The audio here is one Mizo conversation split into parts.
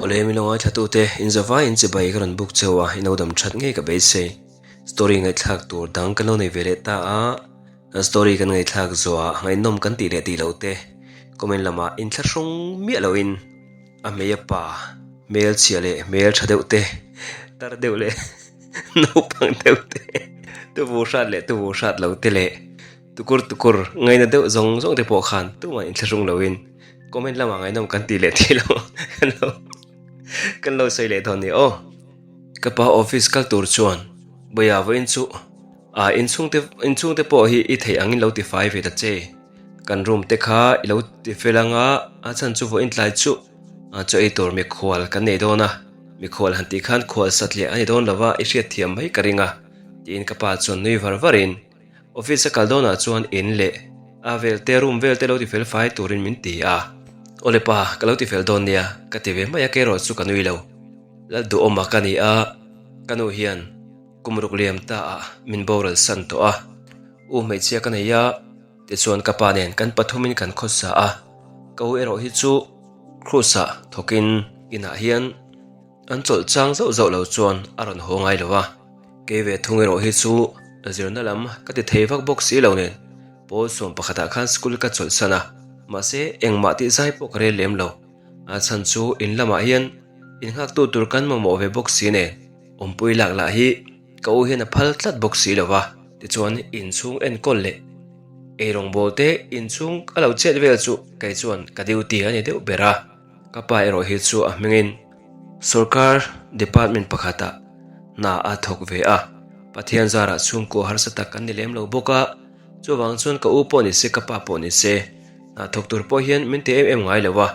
Awle min lo ngaithlatute, in zavai in chibai ka rawn buk cheu a, in lo dam that ngei ka beisei. Story ngaihthlak tur dang kan lo nei ve leh ta a, kan story kan ngaihthlak zawhah ngaihnawm kan tih leh tih loh te comment lamah inthlahrung miah loin a hmei a pa hmel chhia leh hmel tha deuh te, tar deuh leh naupang deuh te, tuvu hrat leh tuvu hrat lo te leh tukur tukur ngaina deuh zawng zawng te pawh khan tumah inthlahrung loin comment lamah ngaihnawm kan tih leh tih loh kan lo kan lo sawi leh dawn ni aw. Ka pa office kal tur chuan Bawia vawiin chu ah inchhungte inchhungte pawh hi i theih angin lo ti fai ve ta che. Kan room te kha i lo ti fel anga a chhan chu vawiin tlai chu chaw ei tur mikhual kan nei dawn a, mikhual han tih khan khual satliah a ni dawn lova i hriatthiam mai ka ring a tiin ka pa chuan nui var varin Office a kal dawnah chuan in leh a vel te room vel te lo ti fel fai turin min ti a. Awle pa, ka lo ti fel dawn nia, ka ti ve mai a kei erawh chu ka nui lo. Lal duhawma ka ni a, ka nu hian kum ruk liam ta ah min boral san tawh a. U hmeichhia ka nei a, tichuan ka pa nen kan pathumin kan khawsa a, ka u erawh hi chu cruise ah thawkin inah hian An chawlh chang zauh zauh lo chuan a rawn haw ngai lo a, kei ve thung erawh hi chu zirna lam ka ti thei vak bawk si lo nen pawl sawm pakhatah khan school ka chawlh san a, mahse engmah tih zai pawh ka rel lem lo. A chhan chu in lamah hian innghaktu tur kan mamawh ve bawk si nen awmpui lak lah hi ka u hian a phal tlat bawk si lo va, tichuan inchhung enkawl leh eirawngbawl te inchhung a lo chet vel chu kei chuan ka duty a ni deuh ber a. Ka pa erawh hi chu a hmingin sorkar department pakhatah hna a thawk ve a, Pathian zarah chhungkua harsa tak kan ni lem lo bawk a, chuvang chuan ka u pawh ni se ka pa pawh ni se hna thawk tur pawh hian min ti em em ngai lo a,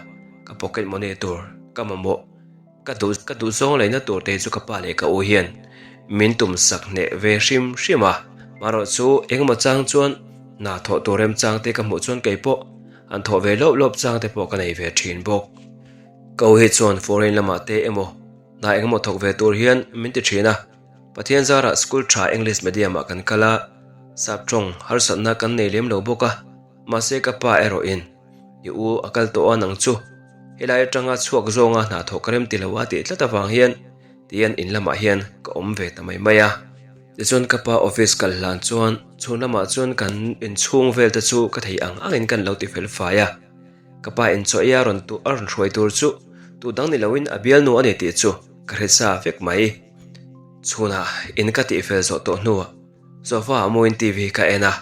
ka pocket money tur ka mamawh ka duh ka duh zawng leina tur te chu ka pa leh ka u hian min tum sak hneh ve hrim hrim a, marawh chu engemaw chang chuan hna thawh tur remchang te ka hmuh chuan kei pawh An thawh ve lawp lawp chang te pawh ka nei ve thin bawk. Ka u hi chuan foreign lamah te emaw hna engemaw thawk ve tur hian min ti thin a. Pathian zarah school tha English medium ah kan kal a, sap tawng harsatna kan nei lem lo bawk a, mahse ka pa erawhin i u a kal tawh a nang chu helai atanga chhuak zawnga hna thawh ka rem ti lo a tih tlat avang hian tihian in lamah hian ka awm ve ta mai mai a. Tichuan ka pa office kal hlan chuan chhun lamah chuan kan inchhung vel te chu ka thei ang angin kan lo ti fel fai a. Ka pa inchaw ei a rawn tu a rawn hruai tur chu tu dang ni loin a bialnu a ni tih chu ka hre sa vek mai. Chhunah in ka tih fel zawh tawh hnuah sofa ah muin TV ka en a,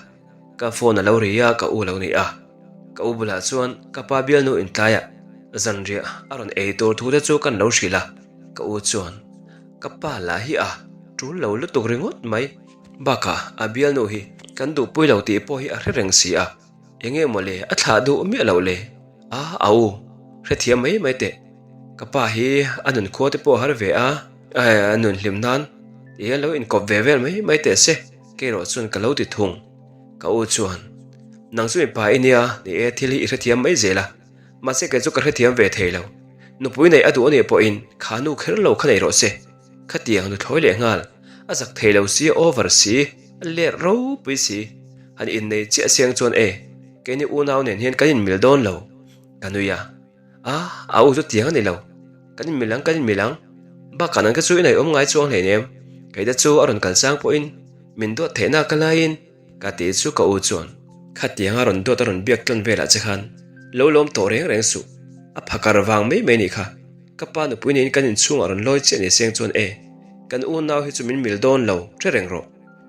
ka phone a lo ri a ka u lo ni a. Ka u bulah chuan ka pa bialnu intlaiah zanriah a rawn ei tur thu te chu kan lo hrilh a, ka u chuan Ka pa lah hi a tul lo lutuk ringawt mai. Bakah a bialnu hi kan duhpui lo tih pawh hi a hre reng si a, enge maw le a thlah duh miah loh le? A a u, hrethiam mai mai teh. Ka pa hi a nun khua te pawh a har ve a, a nun hlim nan ti hian lo inkawp ve vel mai mai teh se, kei erawh chuan ka lo ti thung. Ka u chuan, Nang chu mipa i nia, ni e thil hi i hrethiam mai zel a. Mahse kei chu ka hrethiam ve thei lo. Nupui neih a duh anih pawhin kha nu kher lo kha nei rawh se. Khatiang nuthlawi leh nghal. A zak thei lo si, a over si, a let ropui si. Han innei chiah siang chuan e, keini unau nen hian kan inmil dawn lo. Ka nui a, A, a u chu tiang a ni lo. Kan inmil ang, kan inmil ang. Bakah nang te chu i ngaihawm ngai chuang hleinem. Kei te chu a rawn kal chang pawhin min duat theihna ka laiin Ka tih chu ka u chuan khatianga rawn duat a rawn biak tlawn velah che khan lo lawm tawh reng reng suh. A phakar vang mai mai nih kha. Ka pa nupui neiin kan inchhungah rawn lawi chiah ni seng chuan e, kan unau hi chu min mil dawn lo hre reng rawh.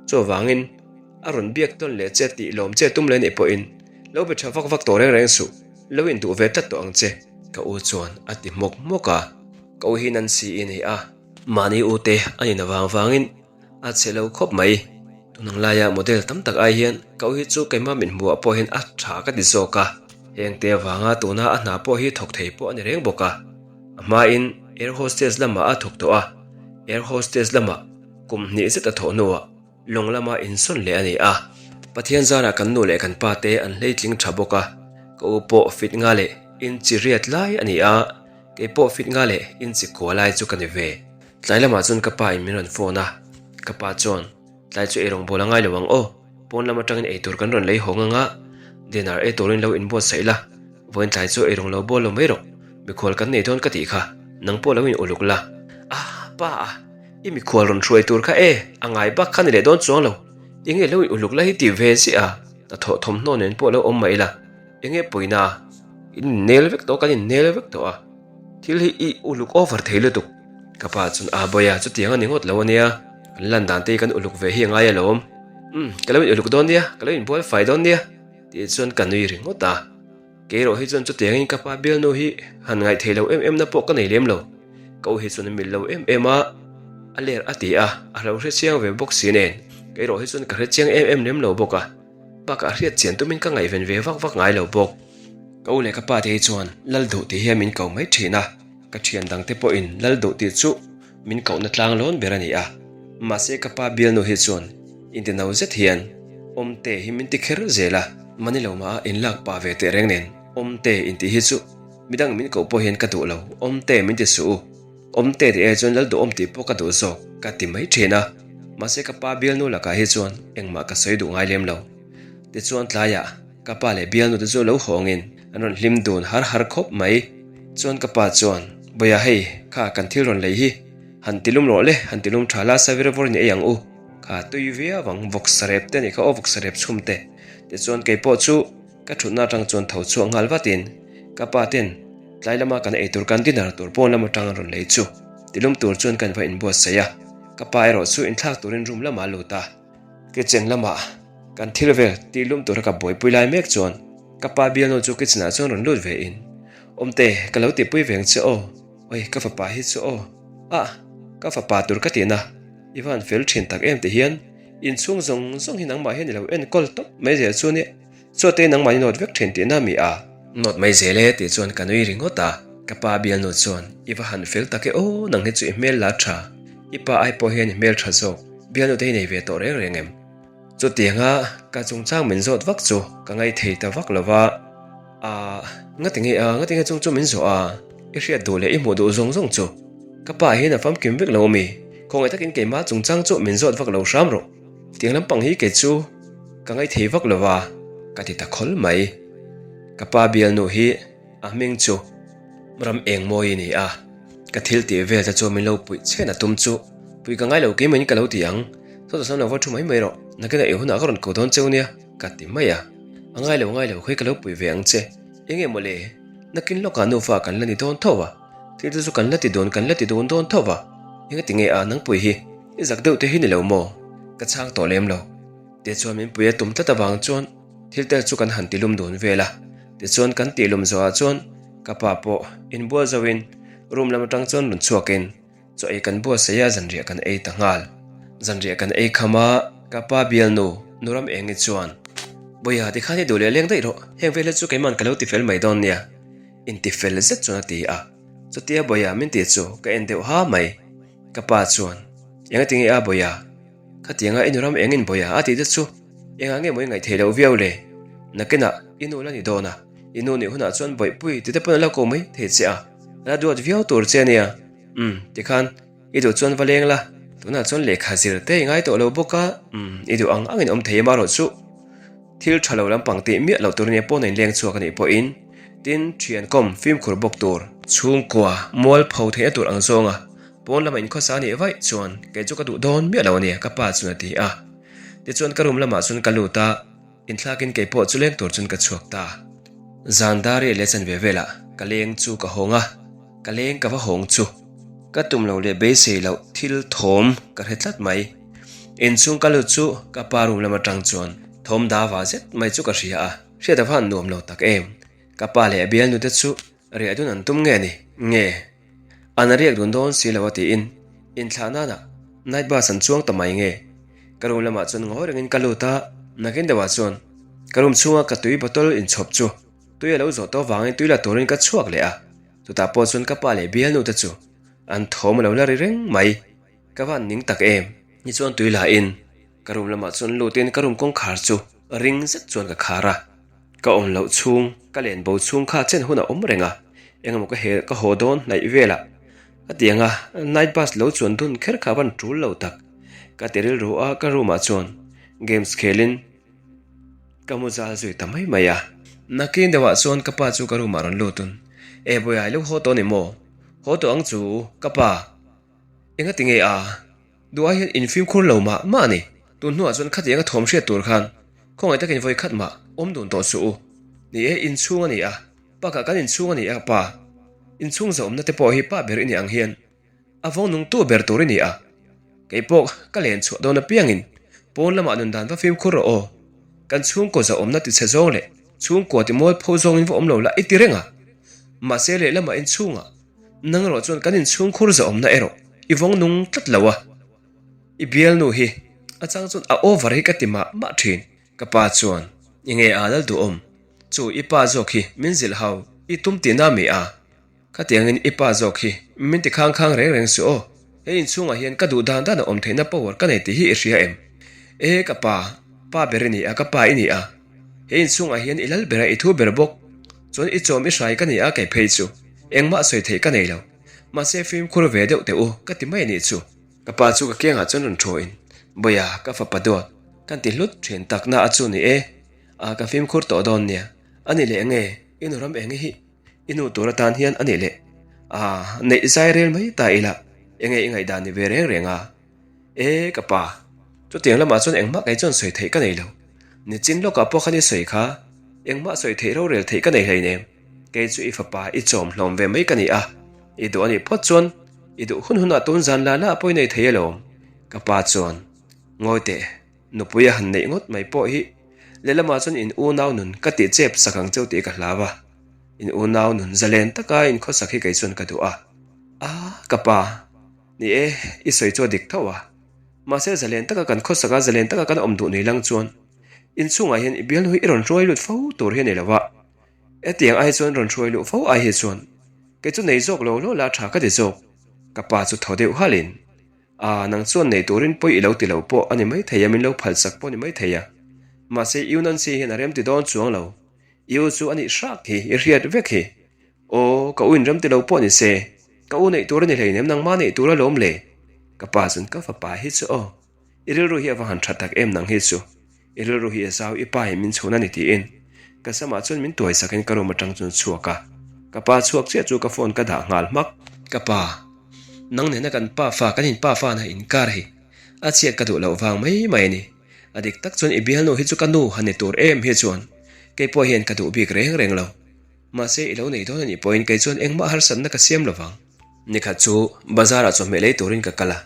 Chuvangin a rawn biak tawn leh che tih lawm che tum leh nih pawhin lo be tha vak vak tawh reng reng suh, lo induh ve tlat tawh ang che ka u chuan a ti hmawk hmawk a. Ka u hi Nancy i ni a, mahni u te a nin avang vangin A chhe lo khawp mai. Tunang laia model tam tak ai hian ka u hi chu keimah min hmuhah pawh hian a tha ka ti zawk a. Heng te avanga tuna a hna pawh hi thawk thei pawh a ni reng bawk a. A hmain air hostess lamah a thawk tawh a, air hostess lamah kum hnih zet a thawh hnuah lawng lama insawn leh a ni a. Pathian zarah kan nu leh kan pa te an hleitling tha bawk a, ka u pawh fit nga leh inchi riat lai a ni a, kei pawh fit nga leh inchi kua lai chu ka ni ve. Tlai lamah chuan ka pa in min rawn phone a, ka pa chuan, Tlai chu eirawng bawl a ngai lo ang aw, pawn lam atangin eitur kan rawn lei hawng anga, dinner ei turin lo inbuatsaih la, vawiin tlai chu eirawng lo bawl lo mai rawh, mikhual kan nei dawn ka tih kha. Nang pawh lo in uluk la. A, pa a, i mikhual rawn hruai tur kha e, a ngai bak kha ni leh dawn chuang lo. Enge lo in uluk la hi ti ve ziah a, hnathawh thawmhnaw nen pawh lo awm mah ila. Enge pawina, in innel vek tawh a, kan innel vek tawh a. Thil hi i uluk over thei lutuk. Ka pa chuan a bawi a, chutiang a ni ngawt lo ania, kan lan dan te hi kan uluk ve hi a ngai alawm. Umm, ka lo in uluk dawn nia, ka lo inbual fai dawn nia, tih chuan ka nui ringawt a. Kei erawh hi chuan chutiangin ka pa bialnu hi han ngaih theih loh em em na pawh ka nei lem lo. Ka u hi chuan a mil lo em em a, a ler a ti a, a lo hre chiang ve bawk si nen, kei erawh hi chuan ka hre chiang em em lem lo bawk a. Bakah hriat chian tumin ka ngaihven ve vak vak ngai lo bawk. Ka u leh ka pa te hi chuan Lal duh tih hian min ko mai thin a, ka thian dang te pawhin Lal duh tih chu min kohna tlang lawn ber a ni a. Mahse ka pa bialnu hi chuan intino zet hian Awmte hi min ti kher zel a, mani lo mah a inlak pah ve teh reng nen Awmte intih hi chu midang min koh pawh hian ka duh lo, Awmte min ti suh u. Awmte tih ai chuan Lal duhawm tih pawh ka duh zawk ka ti mai thin a, mahse ka pa bialnu lakah hi chuan engmah ka sawi duh ngai lem lo. Tichuan tlaiah ka pa leh bialnu te chu lo hawngin an rawn hlim dun har har khawp mai. Chuan ka pa chuan, Bawia hei, kha kan thil rawn lei hi, han ti lum rawh le, han ti lum tha la, savir vawrin ei ang u, kha tui viau ang, vawksa rep te a nih kha aw, vawksa rep chhum te. Tichuan keipawh chu Ka thutna atang chuan tho chhuak nghal vatin ka pa ten tlai lama kan eitur kan dinner tur pawn lam atang an rawn lei chu tilum tur chuan kan va inbuatsaih a, ka pa erawh chu inthlak turin room lamah a lut a. Kitchen lamah kan thil vel tilum tura ka buaipui lai mek chuan ka pa bialnu chu kitchen ah chuan rawn lut ve in Awmte ka lo tihpui veng che aw, oi ka fapa hi chu aw, ah ka fapa tur ka tihna i van fel thin tak em ti hian inchhung zawng zawng hi nangmah hian i lo enkawl tawp mai zel chu nia. Chawte nangmah i nawt vek thin tihna mi a? Nawt mai zel e tih chuan ka nui ringawt a, ka pa bialnu chuan i va han fel tak e aw, nang hi chu i hmel la tha, i pa ai pawh hian i hmel tha zawk, bialnu te hi nei ve tawh reng reng em? Chutianga ka chungchang min zawt vak chu ka ngaithei ta vak lo va, Aa, ngati nge a, ngati nge chung chu min zawh a, i hriat duh leh i hmuh duh zawng zawng chu ka pa hian a famkim vek lo ami? Khawngaih takin keimah chungchang chu min zawt vak lo hram rawh. Tiang lampang hi kei chu ka ngaithei vak lo va, ka ti ta khawl mai. Ka pa bialnu hi a hming chu ram eng mawi a ni a, ka thil tih vel te chu min lo puih chhen a tum chu pui ka ngai lo keimah in ka lo ti ang, sawta sawn lo va thu mai mai rawh, nakinah i hunah ka rawn ko dawn cheu nia, ka ti mai a. A ngai lo ngai lo khawi ka lo puih ve ang che, enge mawle, nakin lawkah nufa kan la ni dawn tho a. Thil te chu kan la ti dawn kan la ti dawn dawn tho va, engati nge a nangpui hi i zak deuh te hi ni lo maw? Ka chhang tawh lem lo. Tichuan min pui a tum tlat avang chuan thil te chu kan han ti lum dun vel a, tichuan kan tih lum zawhah chuan ka pa pawh inbual zoin room lam atang chuan rawn chhuakin Chaw ei kan buatsaih a zanriah kan ei ta nghal. Zanriah kan ei kham a, ka pa bialnu Nuram Engi chuan, Bawiha tikhan i duh leh leng daih rawh, heng vel hi chu keiman ka lo tifel mai dawn nia, intifel zet chuan a ti a. Chutia Bawiha min tih chu ka en deuh ha mai. Ka pa chuan, Engati nge a Bawiha? Khatianga i Nuram Engin Bawiha a tih te chu engah nge maw i ngaih theih loh viau le? Nakinah i nu la ni dawn a, i nu nih hunah chuan Bawihpui tite pawn a la ko mai thei che a, a la duat viau tur che nia. Umm, tikhan i duh chuan va leng la, tunah chuan lehkha zir te i ngai tawh lo bawk a, umm, i duh ang angin awm thei em erawh chu thil tha lo lampang tih miah loh tur nia pawn a inleng chhuak a nih pawhin tin thian kawm fimkhur bawk tur. Chhungkua mualpho theihna tur ang zawnga pawn lama inkhawsa a nih vaih chuan kei chu ka duh dawn miah lo a nia ka pa chuan a ti a, tichuan ka room lamah chuan ka lut a. Inthlakin kei pawh chu leng tur chuan ka chhuak ta. Zan dar riah leh chanve velah ka leng chu ka hawng a, ka leng ka va hawng chu. Ka tum lo leh beisei loh thil thawm ka hre tlat mai. Inchhung ka lut chu ka pa room lam atang chuan thawm dava zet mai chu ka hria a, hriat ava han nuam lo tak em. Ka pa leh a bialnu te chu Riah dun an tum nge ni? Nge. An a riak dun dawn si lo a tiin inthlah nana night bus an chuang ta mai nge? Ka room lamah chuan ngawi rengin ka lut a, nakin deuhah chuan ka room chhunga ka tui bottle inchhawp chu tui a lo zawh tawh vangin tui la turin ka chhuak leh a, chutah pawh chuan ka pa leh bialnu te chu an thawm a lo la ri reng mai. Ka van ning tak em? Ni chuan tui la in ka room lamah chuan lutin ka room kawngkhar chu ring zet chuan ka khar a. Ka awm loh chhung, ka len bo chhung kha chen hun a awm reng a, engemaw ka hel ka haw dawn hnaih velah a ti ang a, night bus lo chuan dun kher kha van tul lo tak. Ka ti rilru a, ka room ah chuan games khelin ka mu zal zui ta mai mai a. Nakin deuhah chuan ka pa chu ka room ah rawn lut un, E Bawiha i lo haw tawh ni maw? Haw tawh ang chu, ka pa. Engati nge a? Duh ai hian in fimkhur lo mah mah a ni. Tun hnuah chuan khatianga thawm hriat tur khan khawngaih takin vawi khat mah awm dun tawh suh u. Ni e, inchhung a ni a, bakah kan inchhung a ni a, pa. Inchhung zahawmna te pawh hi pa ber i nih ang hian a vawng nungtu ber tur i ni a. Kei pawh ka len chhuah dawn apiangin pawn lamah nun dan va fimkhur rawh aw. Kan chhungkaw zahawmna tichhe zawng leh chhungkua timual pho zawngin va awm lo la i ti reng a. Mahse lehlamah inchhungah Nang erawh chuan kan inchhungkhur zahawmna erawh i vawng nung tlat lo a, i bialnu hi a chang chuan a over hi ka ti mah mah thin. Ka pa chuan, I nge a lal duhawm, chu i pa zawk hi min zilh hau i tum tihna mi a? Khatiangin i pa zawk hi min ti khang khang reng reng suh aw, he inchhungah hian ka duh dan dan a awm theihna power ka nei tih hi i hria em? E ka pa, pa ber i ni a, ka pa i ni a. He inchhungah hian i lal ber a, i thu ber bawk. Chuan i chawm i hrai ka ni a, kei phei chu engmah sawi theih ka nei lo. Mahse fimkhur ve deuh teh u, ka ti mai a nih chu. Ka pa chu ka kiangah chuan rawn thuain, Bawia, ka fapa duat, kan ti hlut thin takna a chu ni e. A, ka fimkhur tawh dawn nia. A ni leh nge, i nu ram eng hi i nu tur atan hian a nih leh. A, neih zai rel mai ta ila, enge i ngaihdan ni ve reng reng a? E, ka pa, chutiang lamah chuan engmah kei chuan sawi theih ka nei lo. Nichin lawkah pawh khan i sawi kha, engmah sawi theih rorel theih ka nei hleinem. Kei chu i fapa i chawm hlawm ve mai ka ni a, i duh a nih phawt chuan i duh hun hunah tun zan la la pawh i nei thei alawm. Ka pa chuan, Ngawi teh, nupui a han neih ngawt mai pawh hi lehlamah chuan in unau nun ka tih chep sak ang cheu tih ka hlau a, in unau nun zalen taka in khawsak hi kei chuan ka duh a. A, ka pa. Ni e, i sawi chu a dik tho a. Mahse zalen taka kan khawsak a, zalen taka kan awm duh nui lang chuan inchhungah hian i bialnu hi i rawn hruai lut fo tur hi a ni lo a. Hetiang ai chuan rawn hruai luh fo ai hi chuan kei chu nei zawk lo lo la tha ka ti zawk. Ka pa chu thaw deuh halin, A, nang chuan nei turin pawi i lo ti lo pawh a ni maithei a, min lo phalsak pawh a ni maithei a. Mahse U Nancy hian a rem ti dawn chuang lo. I u chu a nih hrak hi, i hriat vek hi. Aw, ka u inrem ti lo pawh ni se, ka u neih tur a ni hleinem nangmah neih tur alawm le. Ka pa chuan ka fapa hi chu aw, i rilru hi a va han tha tak em nang hi chu, i rilru hi a zau i pa hi min chhun a ni tiin ka samah chuan min tuai sakin ka room atang chuan chhuak a, ka pa chhuak chiah chu ka phone ka dah nghal hmak. Ka pa, nang nena kan pa fa kan in pa fa na inkar hi a chhiat ka duh loh vang mai mai a ni. A dik tak chuan i bialnu hi chu ka nu han ni tur em hi chuan kei pawh hian ka duh bik reng reng lo. Mahse i lo nei dawn a nih pawhin kei chuan engmah harsatna ka siam lo vang. Nikhat chu bazar ah chawhmeh lei turin ka kal a,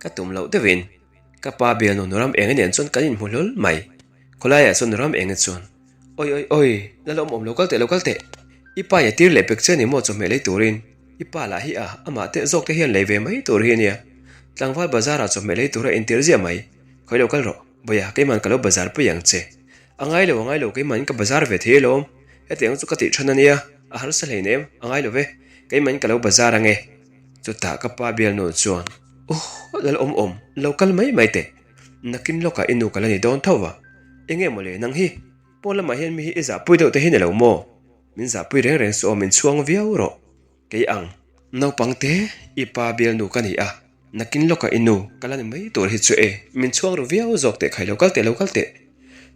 ka tum loh deuhin ka pa bialnu Nuram Enge nen chuan kan inhmu hlawl mai. Khawlaiah chuan Nuram Enge chuan, Oi oi oi, la lawm awm lo kal teh lo kal teh, i pa i a tir leh pek che a ni maw chawhmeh lei turin, i pa lah hi a, amah teh zawk te hian lei ve mai tur hi a nia, tlangval bazar ah chawhmeh lei tura intir ziah mai, khawi lo kal rawh, Bawia keiman ka lo bazar pui ang che. A ngai lo, a ngai lo, keimahin ka bazar ve thei alawm. Hetiang chu ka tih than a nia, a harsa hlei nem, a ngai lo ve, keimahin ka lo bazar ang e. Chutah ka pa bialnu chuan, Aw, lal awm awm, lo kal mai mai teh. Nakin lawkah i nu ka la ni dawn tho va. Enge mawle nang hi, pawn lamah hian mi hi i zahpui deuh te hi ni lo maw? Min zahpui reng reng suh aw, min chhuang viau rawh. Kei ang, naupang te, i pa bialnu ka ni a, nakin lawkah i nu ka la ni mai tur hi chu e, min chhuang ru viau zawk teh khai lo kal teh lo kal teh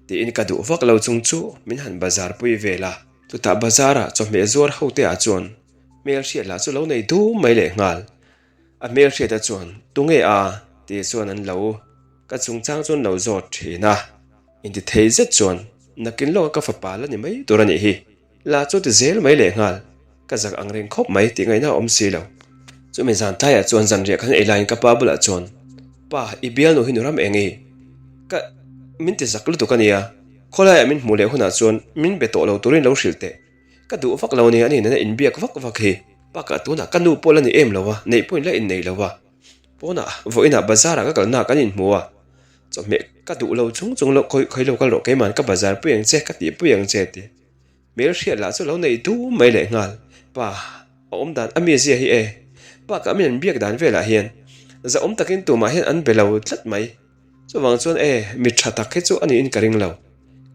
tiin ka duh vak lo chung chu min han bazar pui vel a. Chutah bazar ah chawhmeh zuar ho te ah chuan hmelhriat lah chu lo nei dum mai leh nghal. A hmelhriat a chuan tunge a tih chuan an lo ka chungchang chuan lo zawt thin a, intithei zet chuan nakin lawka ka fapa la ni mai tur a nih hi. La chu ti zel mai leh nghal, ka zak ang reng khawp mai tih ngaihna a awm si lo. Chumi zan tlaiah chuan zanriah kan ei laiin ka pa bulah chuan, Pa, i bialnu hi nuram eng i? Ka, min ti zak lutuk a nia, khawlaiah min hmuh leh hunah chuan min be tawh lo turin lo hrilh teh. Ka duh vak lo nia ani nena inbiak vak vak hi. Bakah tunah ka nu pawh la ni em lo a, neih pawhin la innei lo a. Pawnah, vawiinah bazarah ka kalnaah kan inhmu a, chawhmeh ka duh lo chung chung lo khawi lo kal rawh keiman ka bazar pui ang che, ka tih pui ang che ti. Hmelhriat lah chu lo nei dum mai leh nghal. Pa, a awm dan a mizia hi e. Bakah min an biak dan velah hian zahawm takin tumah hian an be lo tlat mai. Chuvang chuan e, mi tha tak hi chu a niin ka ring lo.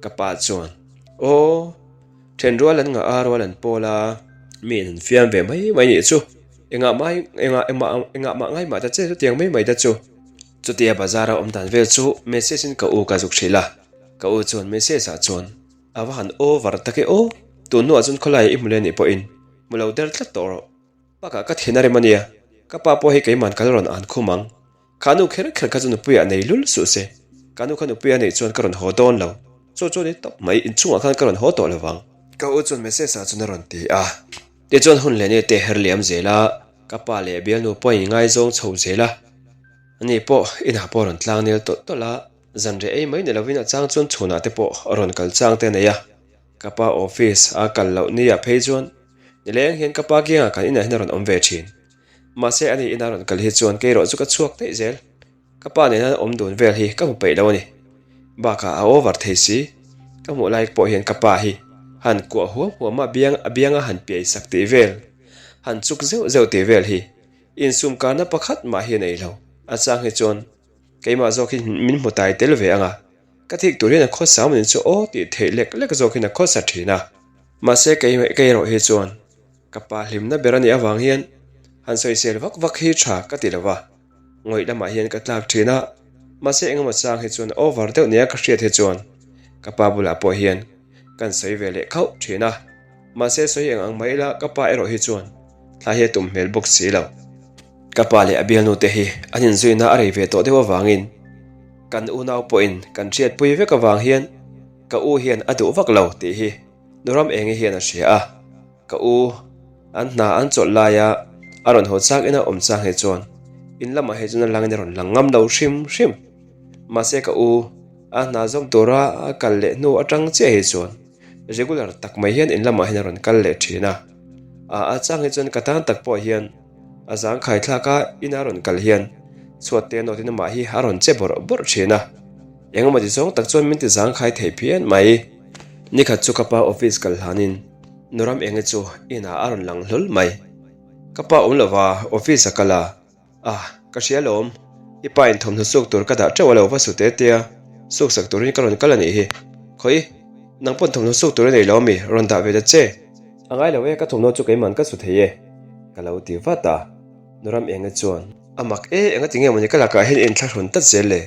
Ka pa chuan, Aw, then rual an ngah a, rual an pawl a, mi in an fiam ve mai mai nih chu. Engah mai, engah, engmah, engah mah ngai mah ta che chutiang mai mai ta chu. Chutia bazar a awm dan vel chu message in ka u ka zuk hrilh a. Ka u chuan message ah chuan. A va han over tak e aw, tun hnuah chuan khawlai i hmu leh anih pawhin hmu lo der tlat tawh rawh. Bakah ka thin a rem a nia, ka pa pawh hi keiman ka la rawn an khum ang. Kha nu kher kher kha chu nupui ah nei lul suh se, ka nu kha nupui a neih chuan ka rawn haw dawn lo, chu chu ni tawp mai, inchungah khan ka rawn haw tawh lo vang. Ka u chuan message ah chuan a rawn ti a. Tichuan hun leh ni te her liam zel a, ka pa leh bialnu pawh in ngaizawng chho zel a, ani pawh inah pawh a rawn tlang nel tawlh tawlh a, zanriah ei mai ni lovin a chang chuan chhunah te pawh a rawn kal chang te a nei a, ka pa office a kal loh ni ah phei chuan nileng hian ka pa kiangah kan inah hian a rawn awm ve thin. Mahse ani ina rawn kal hi chuan keirawh chu ka chhuak daih zel. Ka pa nena awm dun vel hi ka hmu peih lo a ni. Bakah a over thei si. Ka hmuh lai pawh hian ka pa hi han kuah huam huam a biang a bianga han piai sak tih vel, han chuk zeuh zeuh tih vel hi insum karna pakhat mah hi a nei lo. A chang hi chuan keimah zawk hi min hmu tai tel ve ang a, ka thik tur hian a khawsa maw ni chu aw tih theih lek lek zawk hian a khawsa thin a. Mahse keirawh hi chuan Ka pa hlimna ber a nih avang hian han sawisel vak vak hi tha ka ti lo va, ngawih lamah hian ka tlak thin a, mahse engemaw chang hi chuan over deuh nia ka hriat hi chuan ka pa bulah pawh hian kan sawi ve leh khauh thin a, mahse sawi eng ang mai ila ka pa erawh hi chuan thla hi a tum hmel bawk si lo. Ka pa leh a bialnu te hi an inzuina a rei ve tawh deuh avangin kan unau pawhin kan hriatpui vek avang hian ka u hian a duh vak lo tih hi Nuram Engi hian a hria a. Ka u, an hna an chawlh laia a rawn haw chak ina awm chang hi chuan in lamah hi chuan a langin a rawn lang ngam lo hrim hrim. Mahse ka u, a hna zawm tura a kal leh hnu atang chiah hi chuan regular tak mai hian in lamah hian a rawn kal leh thin a. A a chang hi chuan ka tan tak pawh hian a zang khai thlak a ina rawn kal hian chhuat te nawtin amah hi a rawn che bawrh bawrh thin a. Engemaw ti zawng tak chuan min ti zang khai thei phian mai. Nikhat chu ka pa office kal hlanin Nuram enge chu inah a rawn lang hlawl mai. Ka pa awm lova office a kal a, Ah, ka hria alawm. I pa in thawmhnaw suk tur ka dah teuh a lo va su te tia, suk sak turin ka rawn kal a nih hi. Khawi, nang pawn thawmhnaw suk tur i nei lo ami, rawn dah ve ta che. A ngai lo e, ka thawmhnaw chu keiman ka su thei e, ka lo ti vat a. Nuram enge chuan, A mak e, engati nge mawni ka lakah hian i inthlahrun tlat zel le?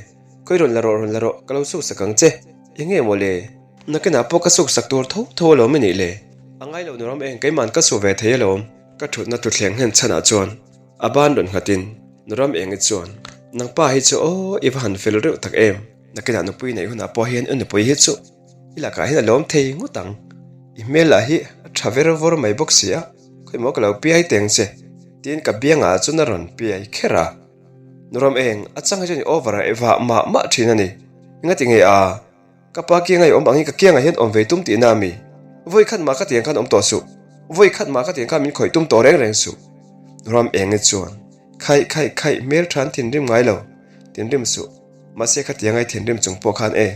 Khawi rawn la rawh, rawn la rawh, ka lo suk sak ang che. Enge maw le? Nakinah pawh ka suk sak tur tho tho alawm i nih le? A ngai lo nuam eng, keiman ka su ve thei alawm. Ka thutna tuthleng nghen chhanah chuan a ban rawn nghatin Nuram Engi chuan, Nangpa hi chu aw, i va han fel reuh tak em? Nakinah nupui neih hunah pawh hian i nupui hi chu i lakah hian a lawm thei ngawt ang. I hmel lah hi a tha ver vawr mai bawk si a, khawimaw ka lo piai teng che, tiin ka biangah chuan a rawn piai kher a. Nuram Eng, a chang hi chuan i over a, i vah mah mah thin a ni. Engati nge a? Ka pa kianga i awm angin ka kiangah hian awm ve tum tihna a mi? Vawi khat mah ka tiang khan awm tawh suh. Vawi khat mah ka tiang khan min khawih tum tawh reng reng suh. Ram enge chuan, Khaih, khaih, khaih, hmel tha an thinrim ngai lo. Thinrim suh. Mahse ka tianga i thinrim chung pawh khan e,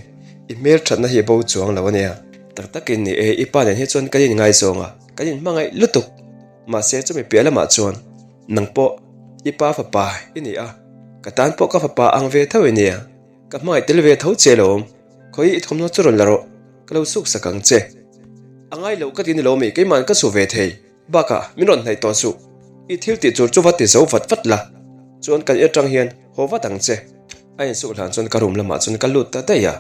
i hmel thatna hi a bo chuang lo a nia. Tak takin ni e, i pa nen hi chuan kan inngaizawng a, kan inhmangaih lutuk. Mahse chumi piah lamah chuan nang pawh i pa fapa i ni a, ka tan pawh ka fapa ang ve tho i nia. Ka hmangaih tel ve tho che alawm, khawi i thawmhnaw chu rawn la rawh, ka lo suk sak ang che. A ngai lo ka ti ni lo mi, keima'n ka su ve thei, bakah min rawn hnaih tawh suh, i thil tih tur chu va ti zo vat vat la, chuan kan in atang hian haw vat ang che. A insuk hlan chuan ka room lamah chuan ka lut ta daih a,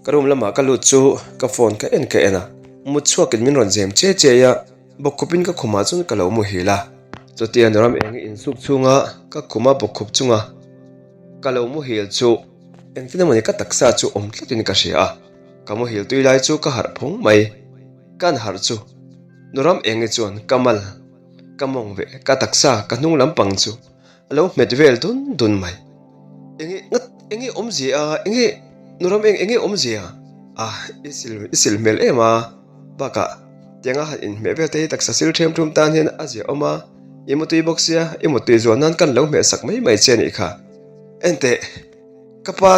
ka room lamah ka lut chu ka phone ka en ka en a, mut chhuakin min rawn zem che che a, bawkkhupin ka khumah chuan ka lo muhil a. Chutia nuram eng i insuk chhunga ka khuma bawkkhup chunga. Ka lo muhil chu engtin emawni ka taksa chu awm tlatin ka hria a, ka muhil tui lai chu ka harh phawng mai. Kan harh chu Nuram Engi chuan ka mal, ka mawng ve, ka taksa, ka hnung lampang chu a lo hmet vel dun dun mai. Enge ngat enge awmzia a, enge Nuram Eng enge awmzia a, i sil i sil hmel em a. Bakah, tianga han inhmeh vel te hi taksa sil ṭhem ṭum tan hian a ziah awm a, i mutui bawk sia, i mutui zual nan kan lo hmeh sak mai mai che a nih kha. Enteh, ka pa,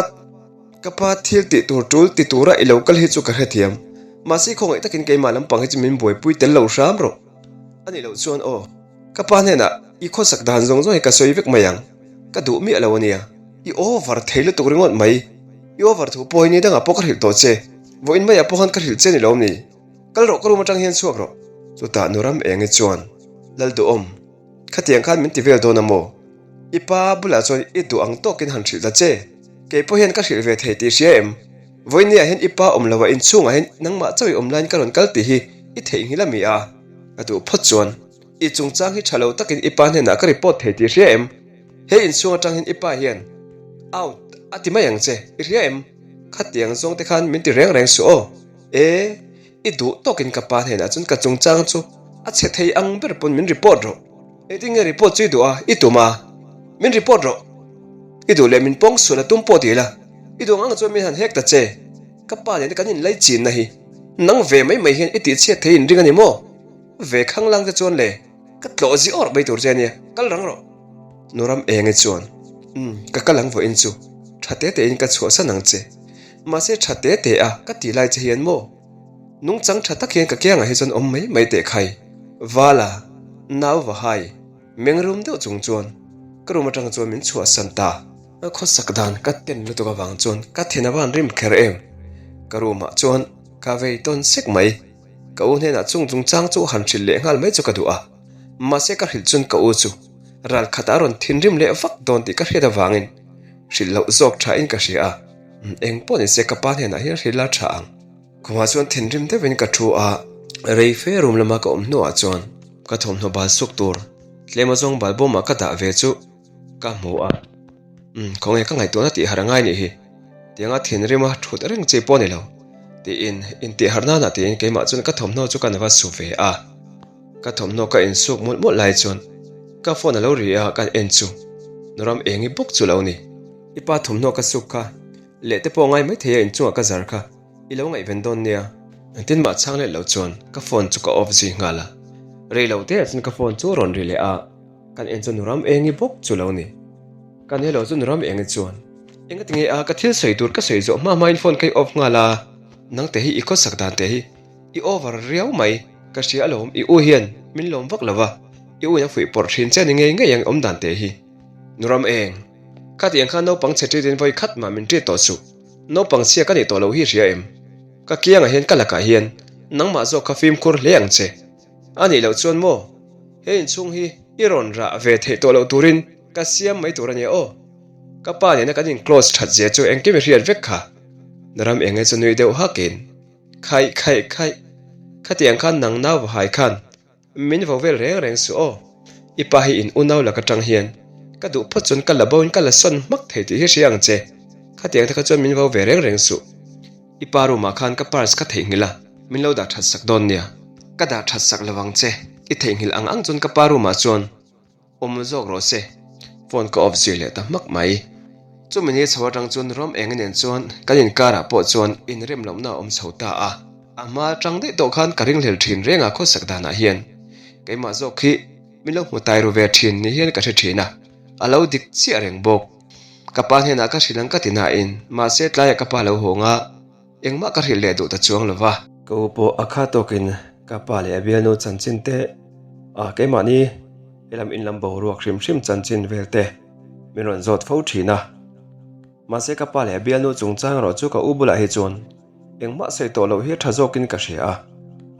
ka pa thil tih tur ṭul ti tura i lo kal hi chu ka hrethiam, mahse khawngaih takin keimah lampang hi chu min buaipui tel lo hram rawh. A nih loh chuan aw, ka pa hnenah i khawsak dan zawng zawng hi ka sawi vek mai ang, ka duh miah lo a nia. I over thei lutuk ringawt mai, i over thu pawh hi ni dangah pawh ka hrilh tawh che. Vawiin maiah pawh khan ka hrilh che ni lo ni? Kal rawh ka room atang hian chhuak rawh. Chutah Nuram Engi chuan, Lalduhawm, khatiang khan min ti vel dawn a maw? I pa bulah chuan i duh ang tawkin han hrilh ta che. Kei pawh hian ka hrilh ve thei tih hria em? Vawiinniah hian i pa awm lo a inchhungah hian nangmah chauh i awm laiin ka rawn kal tih hi i theihnghilh a mi a? Ka duh phawt chuan. I chungchang hi tha lo takin i pa hnenah ka report thei tih i hria em? He inchhung atang hian i pa hian out a ti mai ang che, i hria em? Khatiang zawng te khan min ti reng reng suh aw. E, i duh tawkin ka pa hnenah chuan ka chungchang chu a chhe thei ang ber pawn min report rawh. Engtin nge report chu i duh a, i tum a? Min report rawh. I duh leh min pawng sual a tum pawh ti ila, i duh ang ang chuan min han hek ta che. Ka pa nena kan inlai chinna hi nang ve mai mai hian i tihchhiat thei inring a ni maw? Ve khang lang te chuan le, ka tlawh zi awrh mai tur che ania, kal rang rawh. Nuram enge chuan, Umm, ka kal ang vawiin chu, tha te tein ka chhuahsan ang che. Mahse tha te te a ka ti lai che hian maw? Nungchang tha tak hian ka kiangah hi chuan awm mai mai teh khai. Vala, nau va hai, meng rum deuh chung chuan ka room atang chuan min chhuahsan ta. Ka khawsak dan ka ten lutuk avang chuan ka then a van rim kher em. Ka room ah chuan ka vei tawn sek mai. Ka u hnenah chung chungchang chu han hrilh leh nghal mai chu ka duh a, mahse ka hrilh chuan ka u chu ral khatah a rawn thinrim leh vak dawn tih ka hriat avangin hrilh loh zawk tha in ka hria a, eng pawh nise ka pa hnenah hian hrilh la tha ang. Khumah chuan thinrim deuhin ka thu a, rei fe room lama ka awm hnuah chuan ka thawmhnaw bal suk tur tlem azawng balbawmah ka dah ve chu ka hmu a, Umm, khawnge ka ngaihtuahna tih harh a ngai nih hi, tianga thinrima thut reng chi pawh a ni lo, tiin intih harh nana tiin keimah chuan ka thawmhnaw chu ka nava su ve a. Ka thawmhnaw ka insuk mawlh mawlh lai chuan ka phone a lo ri a, kan en chu Nuram Engi bawk chu lo ni. I pa thawmhnaw ka suk kha leh te pawh ngai maithei a inchungah ka zar kha i lo ngaihven dawn nia. Engtin mah chhang let lo chuan ka phone chu ka off zui nghal a, rei lo te ah chuan ka phone chu a rawn ri leh a. Kan en chu Nuram Engi bawk chu lo ni. Kan hello chu Nuram Engi chuan, Engati nge a, ka thil sawi tur ka sawi zawh hma hmain phone ka i off nghal a, nangte hi i khawsak dan te hi i over riau mai, ka hria alawm, i u hian min lawm vak lo va, i u in a fuih pawrh thin che ni ngei ngei ang awm dan te hi. Nuram Eng, Khatiang khan naupang chhe ṭit in vawi khat mah min ṭit tawh suh, naupang chhia ka nih tawh loh hi hria em? Ka kiangah hian ka lakah hian nangmah zawk kha fimkhur hle ang che. A nih loh chuan maw, he inchhung hi i rawn rah ve theih tawh loh turin ka siam mai tur a nia aw. Ka pa nena kan in close that zia chu engkim i hriat vek kha. Naram enge chu nui deuh hakin, Khaih khaih khaih, khatiang khan nang nau va hai khan min vo vel reng reng suh aw. I pa hi in unau lak atang hian ka duh phawt chuan ka la bo in ka la sawn hmak thei tih hi hria ang che. Khatiang te kha chuan min vo ve reng reng suh. I pa room ah khan ka purse ka theihnghilh a, min lo dah that sak dawn nia. Ka dah that sak lo ang che, i theihnghilh ang ang chuan ka pa room ah chuan awm zawk rawh se. Phone ka off zui leh ta hmak mai. Chumi ni chho atang chuan ram eng nen chuan kan inkar ah pawh chuan inrem lohna a awm chho ta a. A hma atang daih tawh khan ka ringhlel thin reng a khawsak danah hian keimah zawk hi min lo hmu tai ru ve thin ni hian ka hre thin a, a lo dik chiah reng bawk. Ka pa hnenah ka hrilh ang ka ti nain, mahse tlaiah ka pa lo hawng a, engmah ka hrilh leh duh ta chuang lo va. Ka u pawh a kha tawkin ka pa leh a bialnu chanchin te, ah keimahni helam inlam boruak hrim hrim chanchin vel te min rawn zawt fo thin a. Mahse ka pa leh a bialnu chungchang erawh chu ka u bulah hi chuan Engmah sawi tawh loh hi a tha zawkin ka hria a,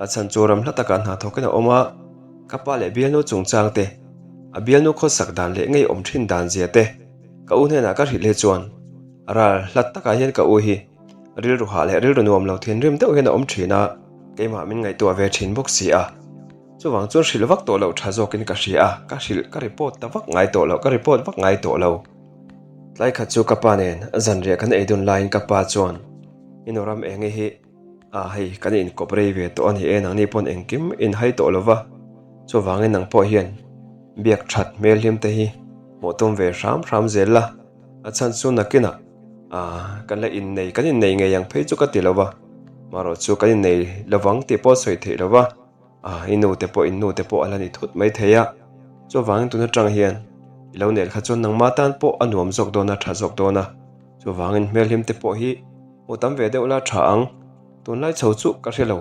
a chhan chu ram hla takah hna thawkin a awm a, ka pa leh bialnu chungchang te, a bialnu khawsak dan leh ngei awm thin dan zia te ka u hnenah ka hrilh hi chuan ral hlat takah hian ka u hi rilru hah leh rilru nuam lo thinrim deuh hian a awm thin a, keimah min ngaihtuah ve thin bawk si a, chuvang chuan hrilh vak tawh loh tha zawkin ka hria a, ka hrilh ka report ta vak ngai tawh lo, ka report vak ngai tawh lo. Tlai khat chu ka pa nen zanriah kan ei dun laiin ka pa chuan I nuram enge hi ah hei kan inkawp rei ve tawh a ni e nangni pawn engkim in hai tawh lo va, chuvangin nang pawh hian biak that hmel hlim te hi hmuh tum ve hram hram zel la, a chhan chu nakinah ah kan la innei kan innei ngei ang phei chu ka ti lo va, marawh chu kan innei lovang tih pawh sawi theih lo va. Ah, i nu te pawh in nu te pawh a la ni thut mai thei a, chuvangin tun atang hian i lo nel kha chuan nangma tan pawh a nuam zawk dawn a, tha zawk dawn a, chuvangin hmelhlim te pawh hi hmuh tam ve deuh la tha ang, tunlai chho chu ka hre lo,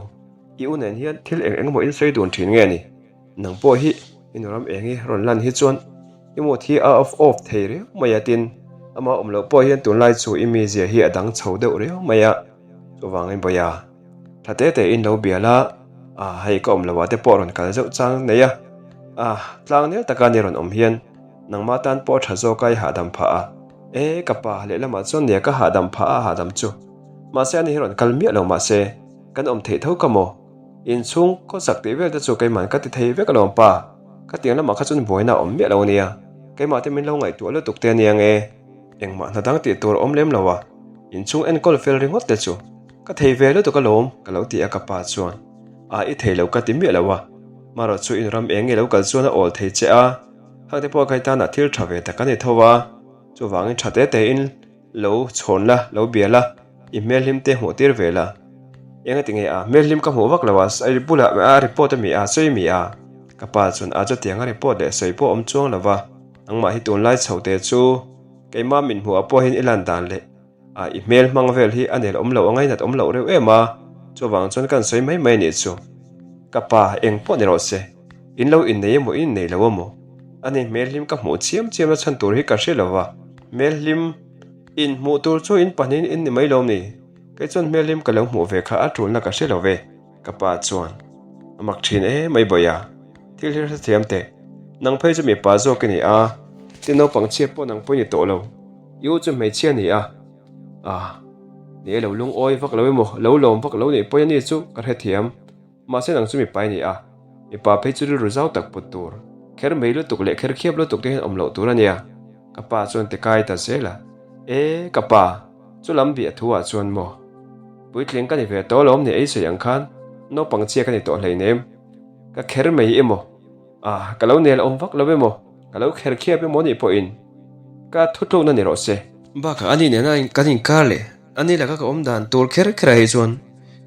i u nen hian thil eng eng emaw in sawi dun thin nge ni, nang pawh hi i nu ram eng i rawn lan hi chuan i mood hi a off off thei riau mai a tin, ama awm loh pawh hian tunlai chu i mizia hi a dang chho deuh riau mai a, chuvangin Bawia. Tha te te in lo bial a, ah hei ka awm lo ah te pawh rawn kal zeuh chang nei a, ah tlang nel taka ni rawn awm hian nangmah tan pawh tha zawk a i hahdam phah a, e ka pa lehlamah chuan nia ka hahdam phah a hahdam chu mahse ani hi rawn kal miah lo mahse kan awm theih tho ka maw inchhung khawsak tih vel te chu keimah ka ti thei vek alawm pa. Khatiang lamah kha chuan buaina a awm miah lo a nia. Keimah te min lo ngaihtuah lutuk te a nia nge? Engmah hna dang tih tur a awm lem lo a, inchhung enkawl fel ringawt te chu ka thei ve lutuk alawm ka lo ti a ka pa chuan a i thei lo ka ti miah lo a, marawh chu in ram eng nge lo kal chuan a awl thei che a, hang te pawh kaitanah thil tha ve tak a ni tho a, chuvangin tha te te in lo chhawn la, lo bia la, i hmelhlim te hmuh tir ve la. Eng a ti nge a, hmelhlim ka hmuh vak lo a, i bulah a report a mi a, sawi mi a, ka pa chuan a chutiang a report leh sawi pawh a awm chuang lo va. Nangmah hi tunlai chho te chu keimah min hmuh ah pawh hian i lan dan leh a i hmel hmang vel hi a nel awm loh a ngainat awm loh reuh em a, chuvang chuan kan sawi mai mai a nih chu. Ka pa eng pawh ni rawh se, in lo innei emaw in innei lo emaw? Ani hmel hlim ka hmuh chiam chiam na chhan tur hi ka hre lo va, hmel hlim in hmuh tur chu in pahnihin in ni mai lo ni? Kei chuan hmel hlim ka lo hmuh ve kha a tulna ka hre lo ve. Ka pa chuan, A mak thin e mai bawi a, thil hi hrethiam teh. Nang phei chu mipa zawk i ni a, tin naupang chhia pawh nang pawh i ni tawh lo. I u chu hmeichhia a ni a. Ah, ni e lo lungawi vak lo emaw, lo lawm vak lo nih pawhin a ni chu ka hrethiam. Mahse nang chu mipa i ni a, mipa phei chu rilru zau tak put tur, kher mei lutuk leh kher khiap lutuk te hian awm loh tur a nia. Ka pa chuan ti kai ta zel a, E, ka pa, chu lam bih a thu ah chuan maw? Puitling ka ni ve tawh alawm ni ei sawi ang khan naupang chhia ka ni tawh hleinem. Ka kher mai emaw? Ah, ka lo nel awm vak lo emaw? Ka lo kher khiap emaw nih pawhin ka thutlukna ni rawh se. Bakah ani nena kan inkar leh ani laka ka awm dan tur kher kher ah hi chuan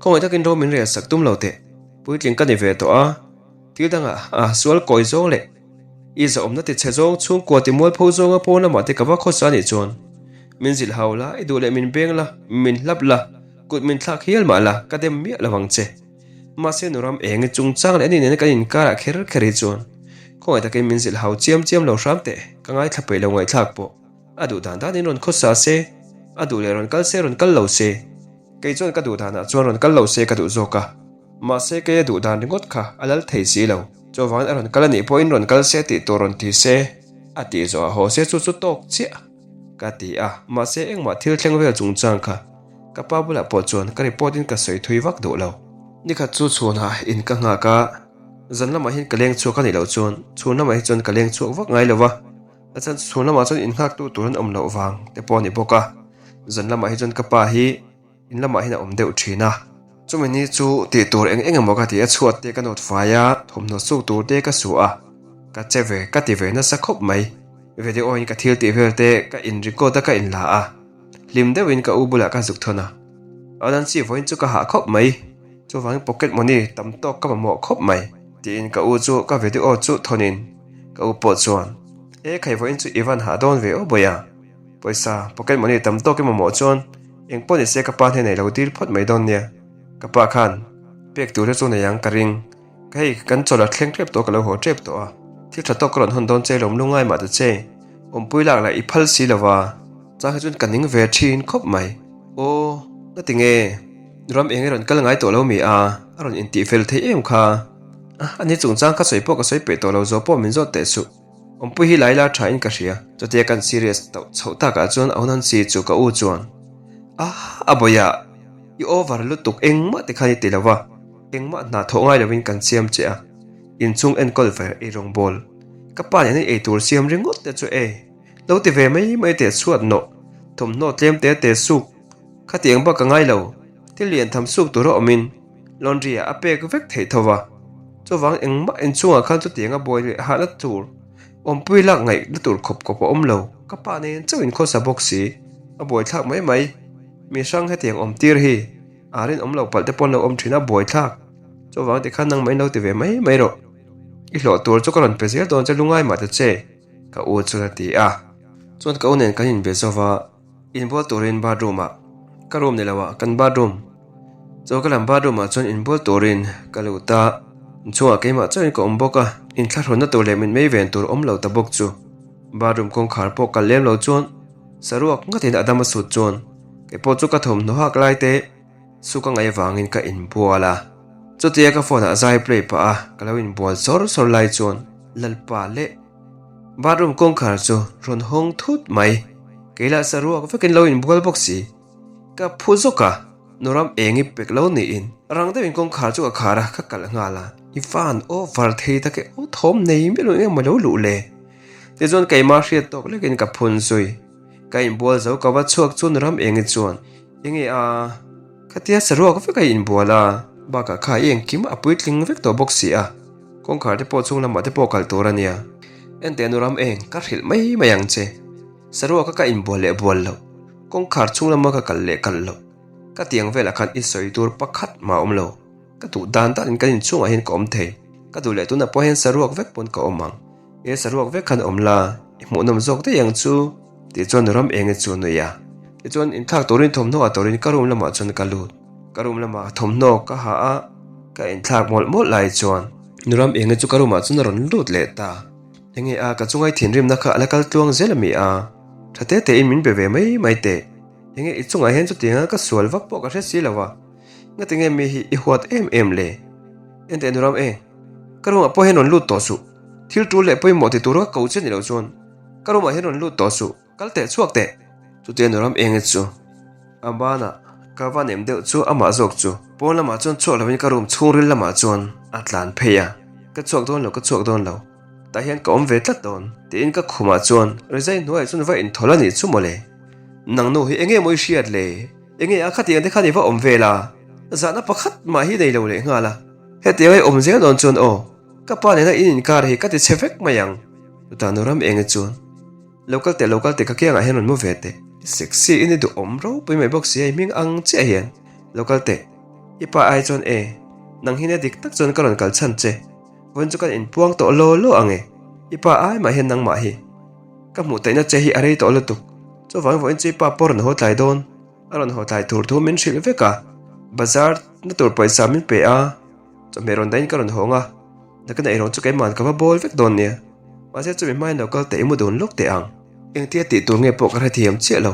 khawngaih takin ro min rel sak tum lo teh. Puitling ka ni ve tawh a. Thil dangah a sual kawi zawng leh i zahawmna ti chhe zawng chhungkua ti mualpho zawnga pawn lamah te ka va khawsa anih chuan min zilh hau la, i duh leh min beng la, min hlap la, kut min thlak hial mah la, ka dem miah lo ang che. Mahse nuram eng i chungchang leh ani nena kan inkarah kher kher hi chuan khawngaih takin min zilh hau chiam chiam lo hram teh, ka ngaithla peih lo ngaihthlak pawh a duh dan danin rawn khawsa se, a duh leh rawn kal se rawn kal lo se. Kei chuan ka duh danah chuan rawn kal lo se ka duh zawk a, mahse kei a duh dan ringawt kha a lal thei si lo. Chuvangin a rawn kal a nih pawhin rawn kal se tih tur rawn ti se, a tih zawhah haw se chu chu tawk chiah ka ti a, mahse engmah thil thleng vel chungchang kha ka pa bulah pawh chuan ka report in ka sawi thui vak duh lo. Nikhat chu chhunah in ka nghak a, zan lamah hian ka leng chhuak a nih loh chuan chhun lamah hi chuan ka leng chhuak vak ngai lo va, A chhan chu chhun lamah chuan innghaktu tur an awm loh vang te pawh a ni bawk a, zan lamah hi chuan ka pa hi in lamah hian a awm deuh thin a. Chumi ni chu tih tur eng eng emaw ka ti a, chhuat te ka nawt fai a, thawmhnaw suk tur te ka su a, ka che ve ka ti ve nasa khawp mai. Video in ka thil tih vel te ka in record a ka in la a, hlim deuhin ka u bulah ka zuk thawn a, a Nancy vawiin chu ka hah khawp mai. Chuvangin pocket money tam tawk ka mamawh khawp mai, tiin ka u chu ka video chu thawnin ka u pawh chuan, E khai vawiin chu i van hah dawn ve aw bawiha, pawisa pocket money tam tawk i mamawh chuan eng pawh ni se ka pa hnenah i lo dil phawt mai dawn nia, ka pa khan pek tur te chu nei ang ka ring. Ka hei kan chawlh a thleng tep tawh ka lo haw tep tawh a, thil tha tawk ka rawn hawn dawn che lawm lungai mah ta che, awmpui lak lah i phal si lo va, chang hi chuan ka ning ve thin khawp mai. Aw, nga ti nge? Ram eng i rawn kal ngai tawh lo mi a, a rawn intih fel theih em kha? A, ani chungchang kha sawi pawh ka sawi peih tawh lo zawh pawh min zawt teh suh. Awmpui hi lai la tha in ka hria. Chutia kan serious tauh chhoh takah chuan Aunansi chu ka u chuan, A, a bawihah, i over lutuk engmah ti khan i ti lo va. Engmah hna thawh ngai lovin kan siam che a, inchhung enkawl ve ei rawngbawl. Ka pa nen ei tur siam ringawt te chu e, lo ti ve mai mai teh chhuat nawh, thawmhnaw tlem te te suk. Khatiang bak ka ngai lo, thil lian tham suk tura awmin laundry ah a pek vek theih tho va. Chuvang engmah inchhungah khan chutiang a buai leh hahna tur, awmpui lak ngaihna tur khawp khawp a awm lo. Ka pa nen chauh inkhawsa bawk si, a buaithlak mai mai. Mi hrang hetiang awm tir hi. A rinawm lo palh te pawn lo awm thin a, buaithlak. Chuvang tikhan nangmah in lo ti ve mai mai rawh. I hlawh tur chu ka rawn pe zel dawn che lungai mah ta che, ka u chuan a ti a. Chuan ka u nen kan inbe zo va, inbual turin bathroom ah, ka room ni lo ah kan bathroom, chaw ka lam bathroom ah chuan inbual turin ka lut a, inchhungah keimah chauhin ka awm bawk a, inthlahrunna tur leh mitmei ven tur awm lo ta bawk chu bathroom kawngkhar pawh kal lem lo chuan Saruak ngatin a dam a sut chuan kei pawh chu ka thawmhnaw hak lai te su ka ngaih avangin ka inbual a. Chutia ka phone ah zai play pah a ka lo inbual sawr sawr lai chuan Lalpa leh bathroom kawngkhar chu rawn hawng thut mai. Kei lah saruak vekin lo inbual bawk si. Ka phu zawk a, nuram eng i pek lo niin rang deuhin kawngkhar chu ka khar a, ka kalh nghal a. I van over thei tak e aw thawm nei miah lo eng emaw lo luh le. Tichuan keimah hriat tawk lekin ka phun zui. Ka inbual zo ka va chhuak chu Nuram Engi chuan enge a khatia saruak vek a inbual a, bakah kha i engkim a puitling vek tawh bawk si a, kawngkhar te pawh chhung lamah te pawh kal tur a nia. Enteh Nuram Eng, ka hrilh mai mai ang che. Saruaka ka inbual leh bual loh, kawngkhar chhung lama ka kal leh kal loh, ka tiang velah khan i sawi tur pakhat mah a awm lo. Ka duh dan danin kan inchhungah hian ka awm thei. Ka duh leh tunah pawh hian saruak vek pawn ka awm ang. He saruak vek khan awm la, i hmuhnawm zawk daih ang chu, tih chuan ram enge chu a nui a. Tichuan inthlak turin thawmhnaw ah turin ka room lamah chuan ka lut. Ka room lamah thawmhnaw ka ha a, ka inthlak mawlh mawlh lai chuan. Nuram enge chu ka room ah chuan a rawn lut leh ta. Enge a, ka chungai thinrimna kha a la kal tluang zel a mi a, tha te tein min be ve mai mai teh. Enge i chungah hian chutianga ka sual vak pawh ka hre si lo a, ngatinge mi hi i huat em em le? Enteh Nuram eng, ka room ah pawh hian rawn lut tawh suh. Thil tul leh pawimawh ti tur ka ko che ni lo chuan ka room ah hian rawn lut tawh suh, kal teh chhuak teh. Chutia nuram enge chu a banah ka va nem deuh chu amah zawk chu pawn lamah chuan chhuak lovin ka room chhungril lamah chuan a tlan phei a, ka chhuak dawn lo ka chhuak dawn lo tah hian ka awm ve tlat dawn tiin ka khumah chuan rizai hnuaiah chuan va inthawl a nih chu mawle. Nang nu hi enge maw i hriat le? Enge a khatiang te khan i va awm vel a? Zahna pakhat mah hi nei lo leh nghal a, hetiang a i awm zel dawn chuan aw. Ka pa nena in inkar hi ka ti chhe vek mai ang. Chutah nu ram enge chuan, Lo kal teh, lo kal teh, ka kiangah hian rawn mu ve teh. I sexy in i duhawm ropui mai bawk si a, i hming ang chiah hian. Lo kal teh, i pa ai chuan e, nang hi nia dik tak chuan ka rawn kal chhan che. Vawiin chu kan inpuang tawh law law ang e, i pa ai mah hian nangmah hi. Ka hmuh taihna che hi a rei tawh lutuk. Chuvangin vawiin chu i pa pawh rawn haw tlai dawn. A rawn haw tlai tur thu min hrilh vek a, bazar na tur pawisa min pe a. Chawhmeh rawn dahin ka rawn hawng a, nakin eirawng chu keimahn ka va bawl vek dawn nia. Mahse chumi hmain lo kal teh i mu dun lawk teh ang. Engtia tih tur nge pawh ka hrethiam chiah lo.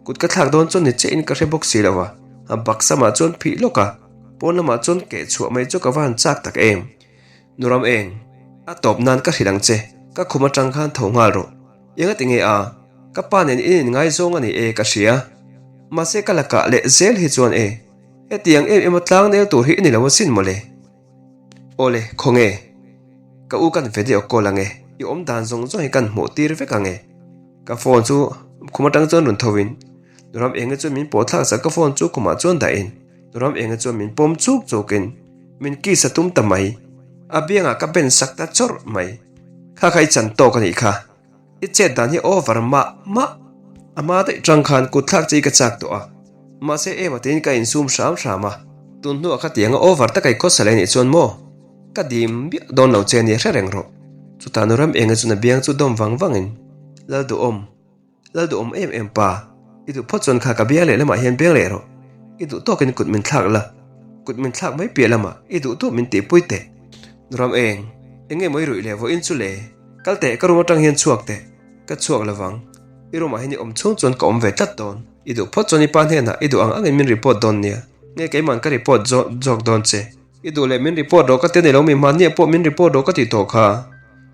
Kut ka thlak dawn chuan ni chiahin ka hre bawk si lo a, a bak samah chuan phih lawk a, pawn lamah chuan keh chhuah mai chu ka va han chak tak em. Nuram eng, a tawp nan ka hrilh ang che, ka khum atang khan tho nghal rawh. Enga ti nge a, ka pa nen in inngaizawng a ni e ka hria. Mahse ka lakah leh zel hi chuan e. Hetiang em emaw tlang nel tur hi i ni lo asin mawle. Awle, khawnge? Ka u kan video call ange, i awm dan zawng zawng hi kan hmuh tir vek ange. Ka phone chu khum atang chuan rawn tho in, Nuram enge chuan min pawh thlak sak ka phone chu khumah chuan dah in, Nuram enge chuan min pawm chuk chuk in, min kiss a tum ta mai. A biangah ka ben sak ta chawrh mai. Kha kha i chan tawk a nih kha. I chet dan hi over mah mah. A hma daih tang khan kut thlak che i ka chak tawh a, mahse ema tiin ka insum hram hram a, tun hnuah kha tianga over taka i khawsa leh nih chuan maw? Ka dim biah dawn lo che nia hre reng rawh. Chutah nu ram enga chuna biang chu dawm vang vangin, Lalduhawm, Lalduhawm em em pa, i duh phawt chuan kha ka biang leh lamah hian biang leh rawh, i duh tawkin kut min thlak la, kut min thlak mai piah lamah i duh duh min tihpui teh. Nu ram eng, eng nge maw i ruih leh vawiin chu le? Kal teh, ka room atang hian chhuak teh. Ka chhuak lovang. I room ah hian i awm chhung chuan ka awm ve tlat dawn. I duh phawt chuan i pa hnenah i duh ang angin min report dawn nia. Nge keima'n ka report zawk dawn che. I duh leh min report rawh ka ti a ni lo mi hmanniah pawh min report rawh ka ti tawh kha.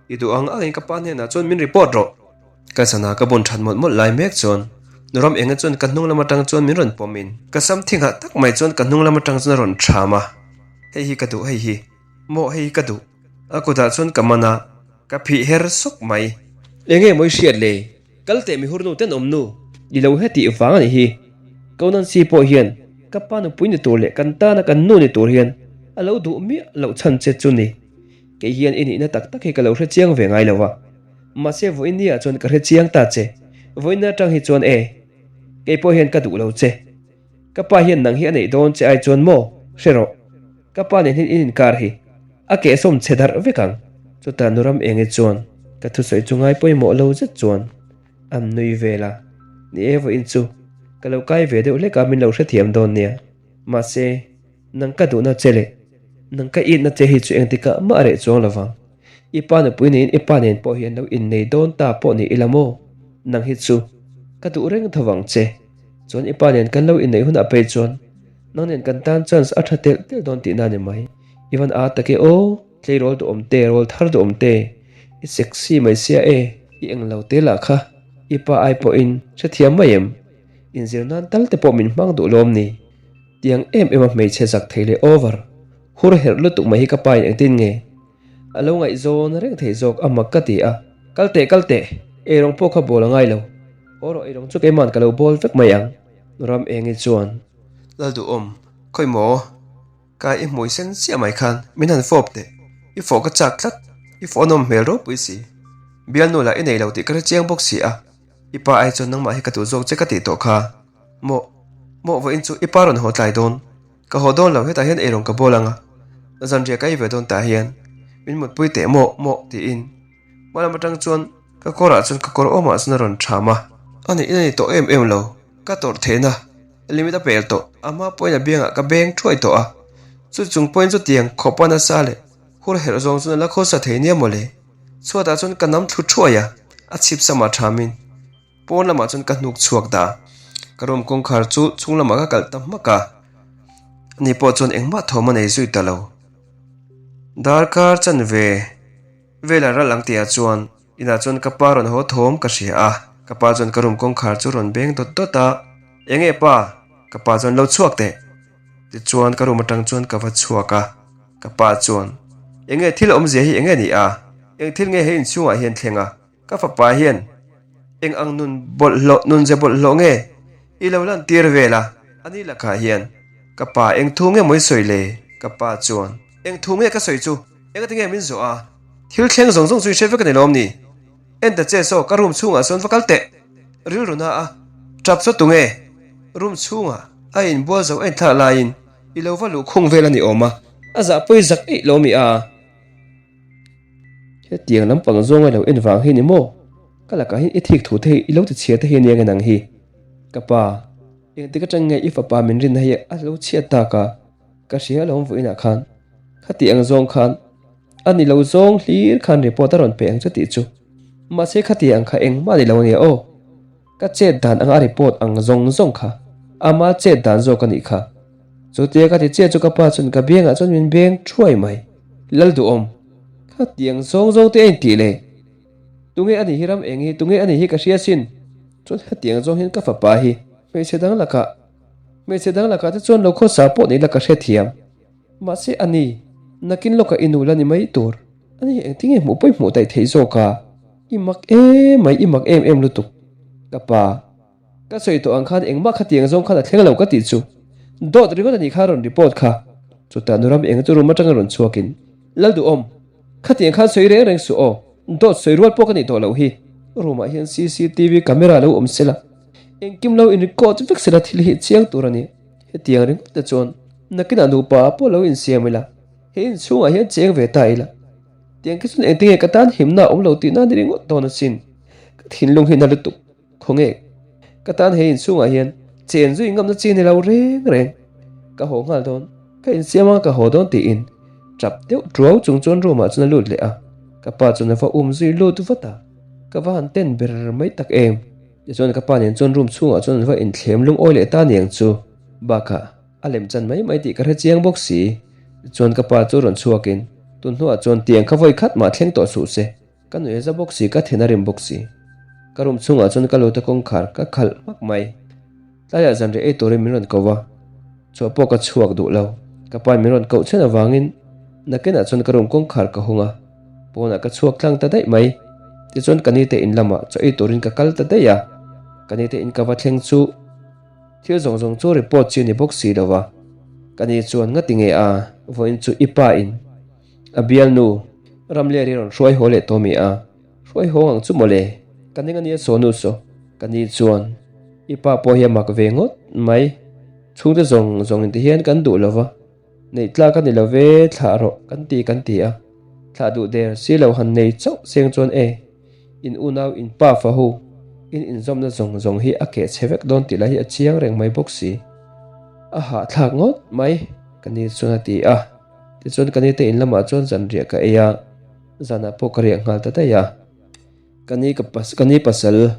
I duh ang angin ka pa hnenah chuan min report rawh. Ka sana ka bun that mawlh mawlh lai mek chuan Nuram enga chuan ka hnung lam atang chuan min rawn pawm in ka sam thingah tak mai chuan ka hnung lam atang chuan a rawn tham a. Hei hi ka duh hei hi. Maw hei hi ka duh. A kutah chuan ka man a, ka phih her sawk mai. Enge maw i hriat le? Kal teh mi hurnu tenawm nu. I lo hetih vang a nih hi. Ko Nancy pawh hian ka pa nupui ni tur leh kan tana kan nu ni tur hian a lo duh miah loh chhan che chu ni. Kei hian i nihna tak tak hi ka lo hre chiang ve ngai lo a. Mahse vawiinniah chuan ka hre chiang ta che. Vawiinna atang hi chuan e, kei pawh hian ka duh lo che. Ka pa hian nang hi a neih dawn che ai chuan maw? Hre rawh. Ka pa nen hian in inkar hi a kehsawm chhe darh vek ang. Chutah Nuram Enge chuan ka thusawi chu ngai pawimawh lo zet chuan an nui vel a. Ni e vawiin chu ka lo kai ve deuh hlek a min lo hrethiam dawn nia. Mahse nang ka duhna che leh nang ka itna che hi chu engtikah mah a reh chuang lo vang. I pa nupui neiin i pa nen pawh hian lo innei dawn ta pawh ni ila maw? Nang hi chu ka duh reng tho vang che. Chuan i pa nen kan lo inneih hunah phei chuan nang nen kan tan chance a tha telh telh dawn tihna a ni mai. I van aa tak e aw, tleirawl duhawm te, rawl thar duhawm te, i sexy mai sia e, i englo te lah kha i pa ai pawhin hrethiam mai em? Inzir nan tal te pawh min hmang duh lawm ni? Tiang em em a hmeichhe zak thei leh over. Hur herh lutuk mai hi ka pa in engtin nge a lo ngaihzawn reng thei zawk a mak ka ti a. Kal teh kal teh, eirawng pawh kha bawl a ngai lo. Haw rawh eirawng chu keima'n ka lo bawl vek mai ang. Ram Engi chuan. Lalduhawm, khawi maw? Ka i hmui sen chiah mai khan min han fawp teh, i fawh ka chak tlat, i fawh a nawm hmel ropui si. Bialnu lah i nei lo tih ka hre chiang bawk si a, i pa ai chuan nangmah hi ka duh zawk che ka tih tawh kha. Mawh, mawh vawiin chu i pa rawn haw tlai dawn. Ka haw dawn lo, hetah hian eirawng ka bawl ang a, zanriah ka ei ve dawn tah hian min mutpui teh mawh mawh tiin hma lam atang chuan ka kawrah chuan ka kawr awmah chuan a rawn ṭham a. A nih in a ni tawh em em lo, ka tawrh theihna limit a pel tawh, a hma pawhin a biangah ka beng thuai tawh a, chu chung pawhin chutiang khawpa nasa leh hur herh zawng chuan a la khawsa thei nia mawle. Chhuatah chuan ka nam thlu thuai a, a chhip samah ṭhamin. Pawn lamah chuan ka hnuk chhuak ta. Ka room kawngkhar chu chhung lamah ka kalh ta hmak a, ani pawh chuan engmah thawm a nei zui ta lo. Darkar chanve vela ral ang tihah chuan inah chuan ka pa rawn haw thawm ka hria a, ka pa chuan ka room kawngkhar chu rawn beng dawt dawt a, Enge pa? Ka pa chuan lo chhuak teh. Tichuan ka room atang chuan ka va chhuak a, ka pa chuan, Enge thil awmzia hi enge ni a? Eng thil nge he inchhungah hian thleng a? Ka fapa hian eng ang nun bawlhhlawh nun ze bawlhhlawh nge i lo lan tir vel a, ani lakah hian ka pa eng thu nge maw i sawi le? Ka pa chuan eng thu nge ka sawi chu engati nge min zawh a, thil thleng zawng zawng chu i hre vek a ni lawm ni? En ta che saw ka room chhungah sawn va kal teh rilru na a tap saw tunge room chhungah a inbual zo a inthlak laiin i lo va luh khung vel a ni awm a, a zahpui zak eih lo mi a. Hetiang lampang zawnga lo en vang hi ni maw? Ka lakah hian i thik thu te hi i lo ti chhia te hi ania nge nang hi? Ka pa, engtik atang nge i fapa min rinna hi a lo chhiat tak a? Ka hria alawm vawiinah khan. Khati ang zawng khan a ni lo zawng hlir khan report a rawn pe ang chu tih chu. Mahse khati ang kha engmah a ni lo ania aw. Ka chet dan anga a report ang zawng zawng kha ama chet dan zawk a nih kha. Chutia ka ti chiah chu ka pa chuan ka biangah chuan min beng thuai mai. Lalduhawm, khatiang zawng zawng te a intih le. Tunge a nih hi ram eng hi, tunge a nih hi ka hria sin. Chuan hetiang zawng hian ka fapa hi hmeichhe dang lakah, hmeichhe dang lakah te chuan lo khawsa pawh ni la ka hrethiam. Mahse a ni, nakin lawkah i nu la ni mai tur. A ni, engtin nge hmuh pawh i hmuh daih theih zawk a? I mak em mai, i mak em em lutuk. Ka pa, ka sawi tawh ang khan engmah khatiang zawng khan a thleng lo ka tih chu. Dawt ringawt a nih kha rawn report kha. Chutah Nuram eng chu room atanga rawn chhuakin, Lalduhawm, khatiang khan sawi reng reng suh aw, dawt sawi rual pawh ka nih tawh loh hi. Room ah hian cctv camera lo awm sela, engkim lo in record vek sela thil hi chiang tur a ni. Hetiang ringawt te chuan nakinah nupa ah pawh lo insiam ila. He inchhungah hian cheng ve ta ila, tiang khi chuan engtinge ka tan himna a awm lo tihna ni ringawt dawn asin. Ka thinlung hi na lutuk khawnge ka tan he inchhungah hian chen zui ngamna chi ni lo reng reng. Ka haw nghal dawn, ka insiam anga ka haw dawn tiin tap deuh tuau chung chuan room ah chuan a lut leh a, ka pa chuan a va um zui lut vat a, ka va han ten ber mai tak em. Tichuan ka pa nen chuan room chhungah chuan an va inthlem lungawi leh ta niang chu bakah. A lem chan mai mai tih ka hre chiang bawk si. Tichuan ka pa chu rawn chhuakin, Tun hnuah chuan tiang kha vawi khat mah thleng tawh suh se. Ka nuih a za bawk si, ka then a rim bawk si. Ka room chhungah chuan ka lut a kawngkhar ka khalh hmak mai. Tlaiah zanriah ei turin min rawn ko va, chhuah pawh ka chhuak duh lo. Ka pain min rawn koh chhen avangin nakinah chuan ka room kawngkhar ka hung a, pawnah ka chhuak tlang ta daih mai. Tichuan ka nite in lamah chaw ei turin ka kal ta daih a, ka nite in ka va thleng chu. Thil zawng zawng chu report chi a ni bawk si lo va, ka ni chuan ngati nge a, vawiin chu i pa in a bialnu Ramliari rawn hruai haw leh tawh mi a, hruai haw ang chu mawle, ka ning a nia saw nu saw, ka ni chuan i pa pawh hi a mak ve ngawt mai, chhungte zawng zawng in ti hian kan duh lo va, neih tlak a ni lo ve thlah rawh kan ti kan ti a, thlah duh der si lo han nei chauh seng chuan e. In unau in pa fa ho in inzawmna zawng zawng hi a keh chhe vek dawn tih lah hi a chiang reng mai bawk si. A hahthlak ngawt mai, ka ni chuan a ti a. Tichuan ka ni te in lamah chuan zan riah ka ei a, zanah pawh ka riah nghal ta daih a. Ka ni ka ka ni pasal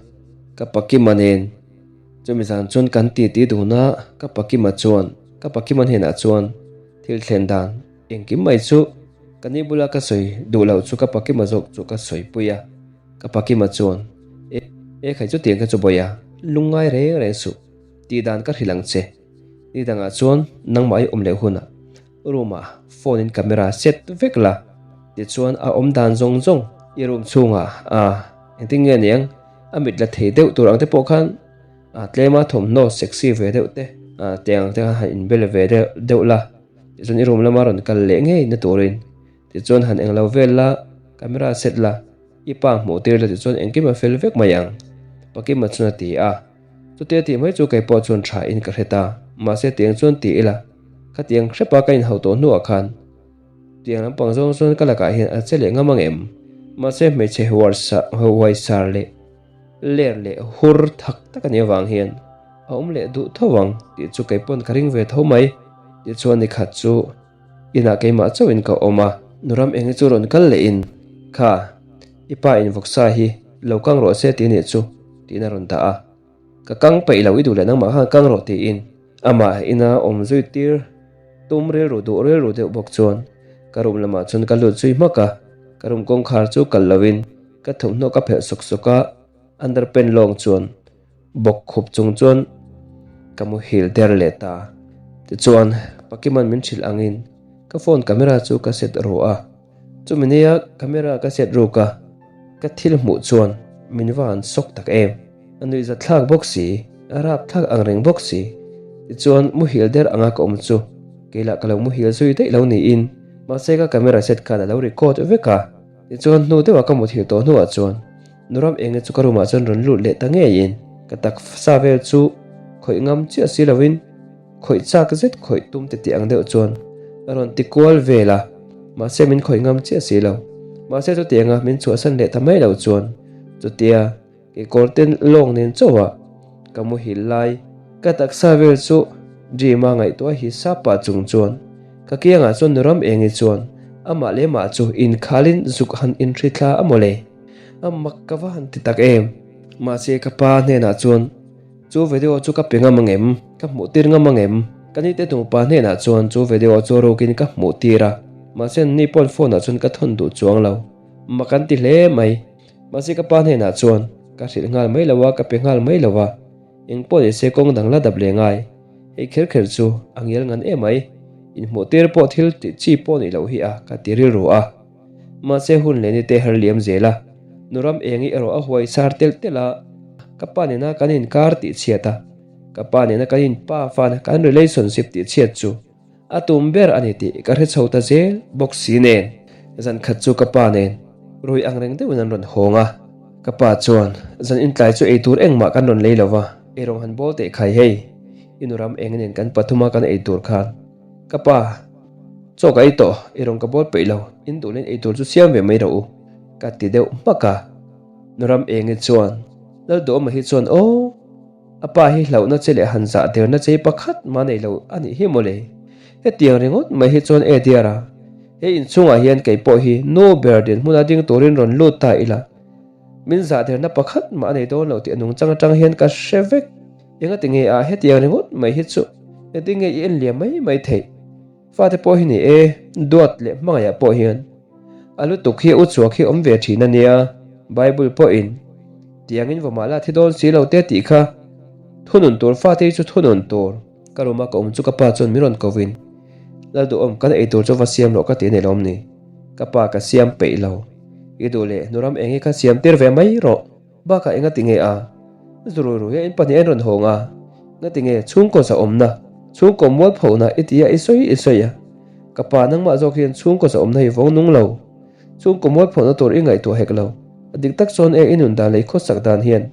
ka Pakima nen chumi zan chuan kan titi dun a, ka Pakima chuan ka Pakima hnenah chuan thil thlen dan Engkim mai chu ka ni bula ka sawi duh loh chu ka Pakima zawk chu ka sawi pui a, ka Pakima chuan, E, e khai chutiang kha chu bawi a, lungngai reng reng suh, tih dan ka hrilh ang che. Ni dangah chuan nangmah i awm leh hunah. Room ah phone in camera set vek la, tichuan a awm dan zawng zawng i room chhungah a engtin nge niang a mit la thei deuh tur ang te pawh khan a tlema thawmhnaw sexy ve deuh te tiang ang te khan han inbel ve deuh la, tichuan i room lama rawn kal leh ngei na turin tichuan han englo vel la camera set la i pa hmuh tir la tichuan engkim a fel vek mai ang Pakima chuan a ti a. Chutia tih mai chu kei pawh chuan tha in ka hre ta, mahse tiang chuan ti ila, khatiang hrepa ka inhauh tawh hnuah khan tiang lampang zawng chuan ka lakah hian a che leh ngam ang em? Mahse hmeichhe huaisar leh ler leh hur thak tak a nih avang hian a awm leh duh tho ang tih chu kei pawn ka ring ve tho mai. Tichuan nikhat chu inah keimah chauhin ka awm a, Nuram eng chu rawn kal lehin, Kha, i pa in vawksa hi lo kang rawh se ti anih chu, tiin a rawn dah a. Ka kang peih lo, i duh leh nangmah khan kang rawh tiin amah ina awm zui tir tum rilru duh rilru deuh bawk chuan ka room lamah chuan ka lut zui hmak a. Ka room kawngkhar chu kal loin ka thawmhnaw ka phelh sawk sawk a, underpant lawng chuan Bawk khup chung chuan ka muhil der leh ta. Tichuan, Pakiman min hrilh angin ka phone camera chu ka set ru a. Chumi nia camera ka set ruk a, ka thil hmuh chuan min va han sawk tak em. A nuihzatthlak bawk si, a rapthlak ang reng bawk si. Tichuan, muhil der anga ka awm chu keilah ka lo muhil zui daih lo niin, mahse ka camera set khan a lo record vek a. Tichuan hnu deuhah ka muthilh tawh hnuah chuan Nuram enge chu ka room ah chuan rawn lut leh ta ngeiin ka taksa vel chu khawih ngam chiah si lovin khawih chak zet khawih tum ti tih ang deuh chuan a rawn ti kual vel a, mahse min khawih ngam chiah si lo. Mahse chutianga min chhuahsan leh ta mai lo chuan chutia Kekawr ten lawng nen chauh a ka muhil lai ka taksa vel chu Dream a ngaihtuah hi sap pah chung chuan ka kiangah chuan Nuram Engi chuan amah leh mah chu inkhalin zuk han inhri thla a mawle. A mak ka va han ti tak em. Mahse ka pa hnenah chuan chu video chu ka pe ngam angem, ka hmuh tir ngam angem? Ka nite nupa hnenah chuan chu video chu rukin ka hmuh tir a, mahse anni pawn phone ah chuan ka thawn duh chuang lo. Mak an ti hle mai. Mahse ka pa hnenah chuan ka hrilh nghal mai lo a, ka pe nghal mai lo a, eng pawh ni se kawng dang la dap leh ngai. Hei kher kher chu a ngial ngan em mai, inhmuh tir pawh thil tih chi pawh nih loh hi a, ka ti rilru a. Mahse hun leh nite her liam zel a, Nuram Engi erawh a huai sar telh telh a, ka pa nena kan inkar tih chhiat a, ka pa nena kan inpa fana kan relationship tih chhiat chu A tum ber a ni tih ka hre chho ta zel bawk si nen. Zan khat chu ka pa nen rui ang reng deuhin an rawn hawng a, ka pa chuan zan intlai chu ei tur engmah kan rawn lei lo va, eirawng han bawl teh khai hei, i nu ram eng nen kan pathuma kan ei tur khan ka pa chaw ka ei tawh, eirawng ka bawl peih lo, in duh len ei tur chu siam ve mai rawh u ka ti deuh hmak a. Nu ram engi chuan Lalduhawma hi chuan aw. A pa hi hlauhna che leh han zah derna che pakhat mah nei lo a nih hi mawle. Hetiang ringawt mai hi chuan e dear a, he inchhungah hian kei pawh hi nu ber dinhmuna ding turin rawn lut ta ila, min zah derna pakhat mah a nei dawn lo tih a nungchang atang hian ka hre vek. Engati nge a hetiang ringawt mai hi chu engtin nge i en liam mai mai theih? Fate pawh hi ni e, duat leh hmangaihah pawh hian a lutuk hi u chhuak hi awm ve thin a nia, Bible pawhin tiangin vawmah la thi dawn si lo te tih kha thunun tur fate hi chu thunun tur. Ka room a ka awm chu ka pa chuan min rawn kovin Lalduhawm kan ei tur chu va siam rawh ka ti a ni lawm ni, ka pa ka siam peih lo, i duh leh nuram eng hi kha siam tir ve mai rawh. Bakah engati nge a? Zurui rui a in pahnih an rawn hawng a, ngati nge chhungkaw zahawmna, chhungkaw mualphona i ti a i sawi i sawi a. Ka pa nangmah zawk hian chhungkaw zahawmna hi vawng nung lo, chhungkaw mualphona tur i ngaihtuah hek lo. A dik tak chuan e i nun dan leh i khawsak dan hian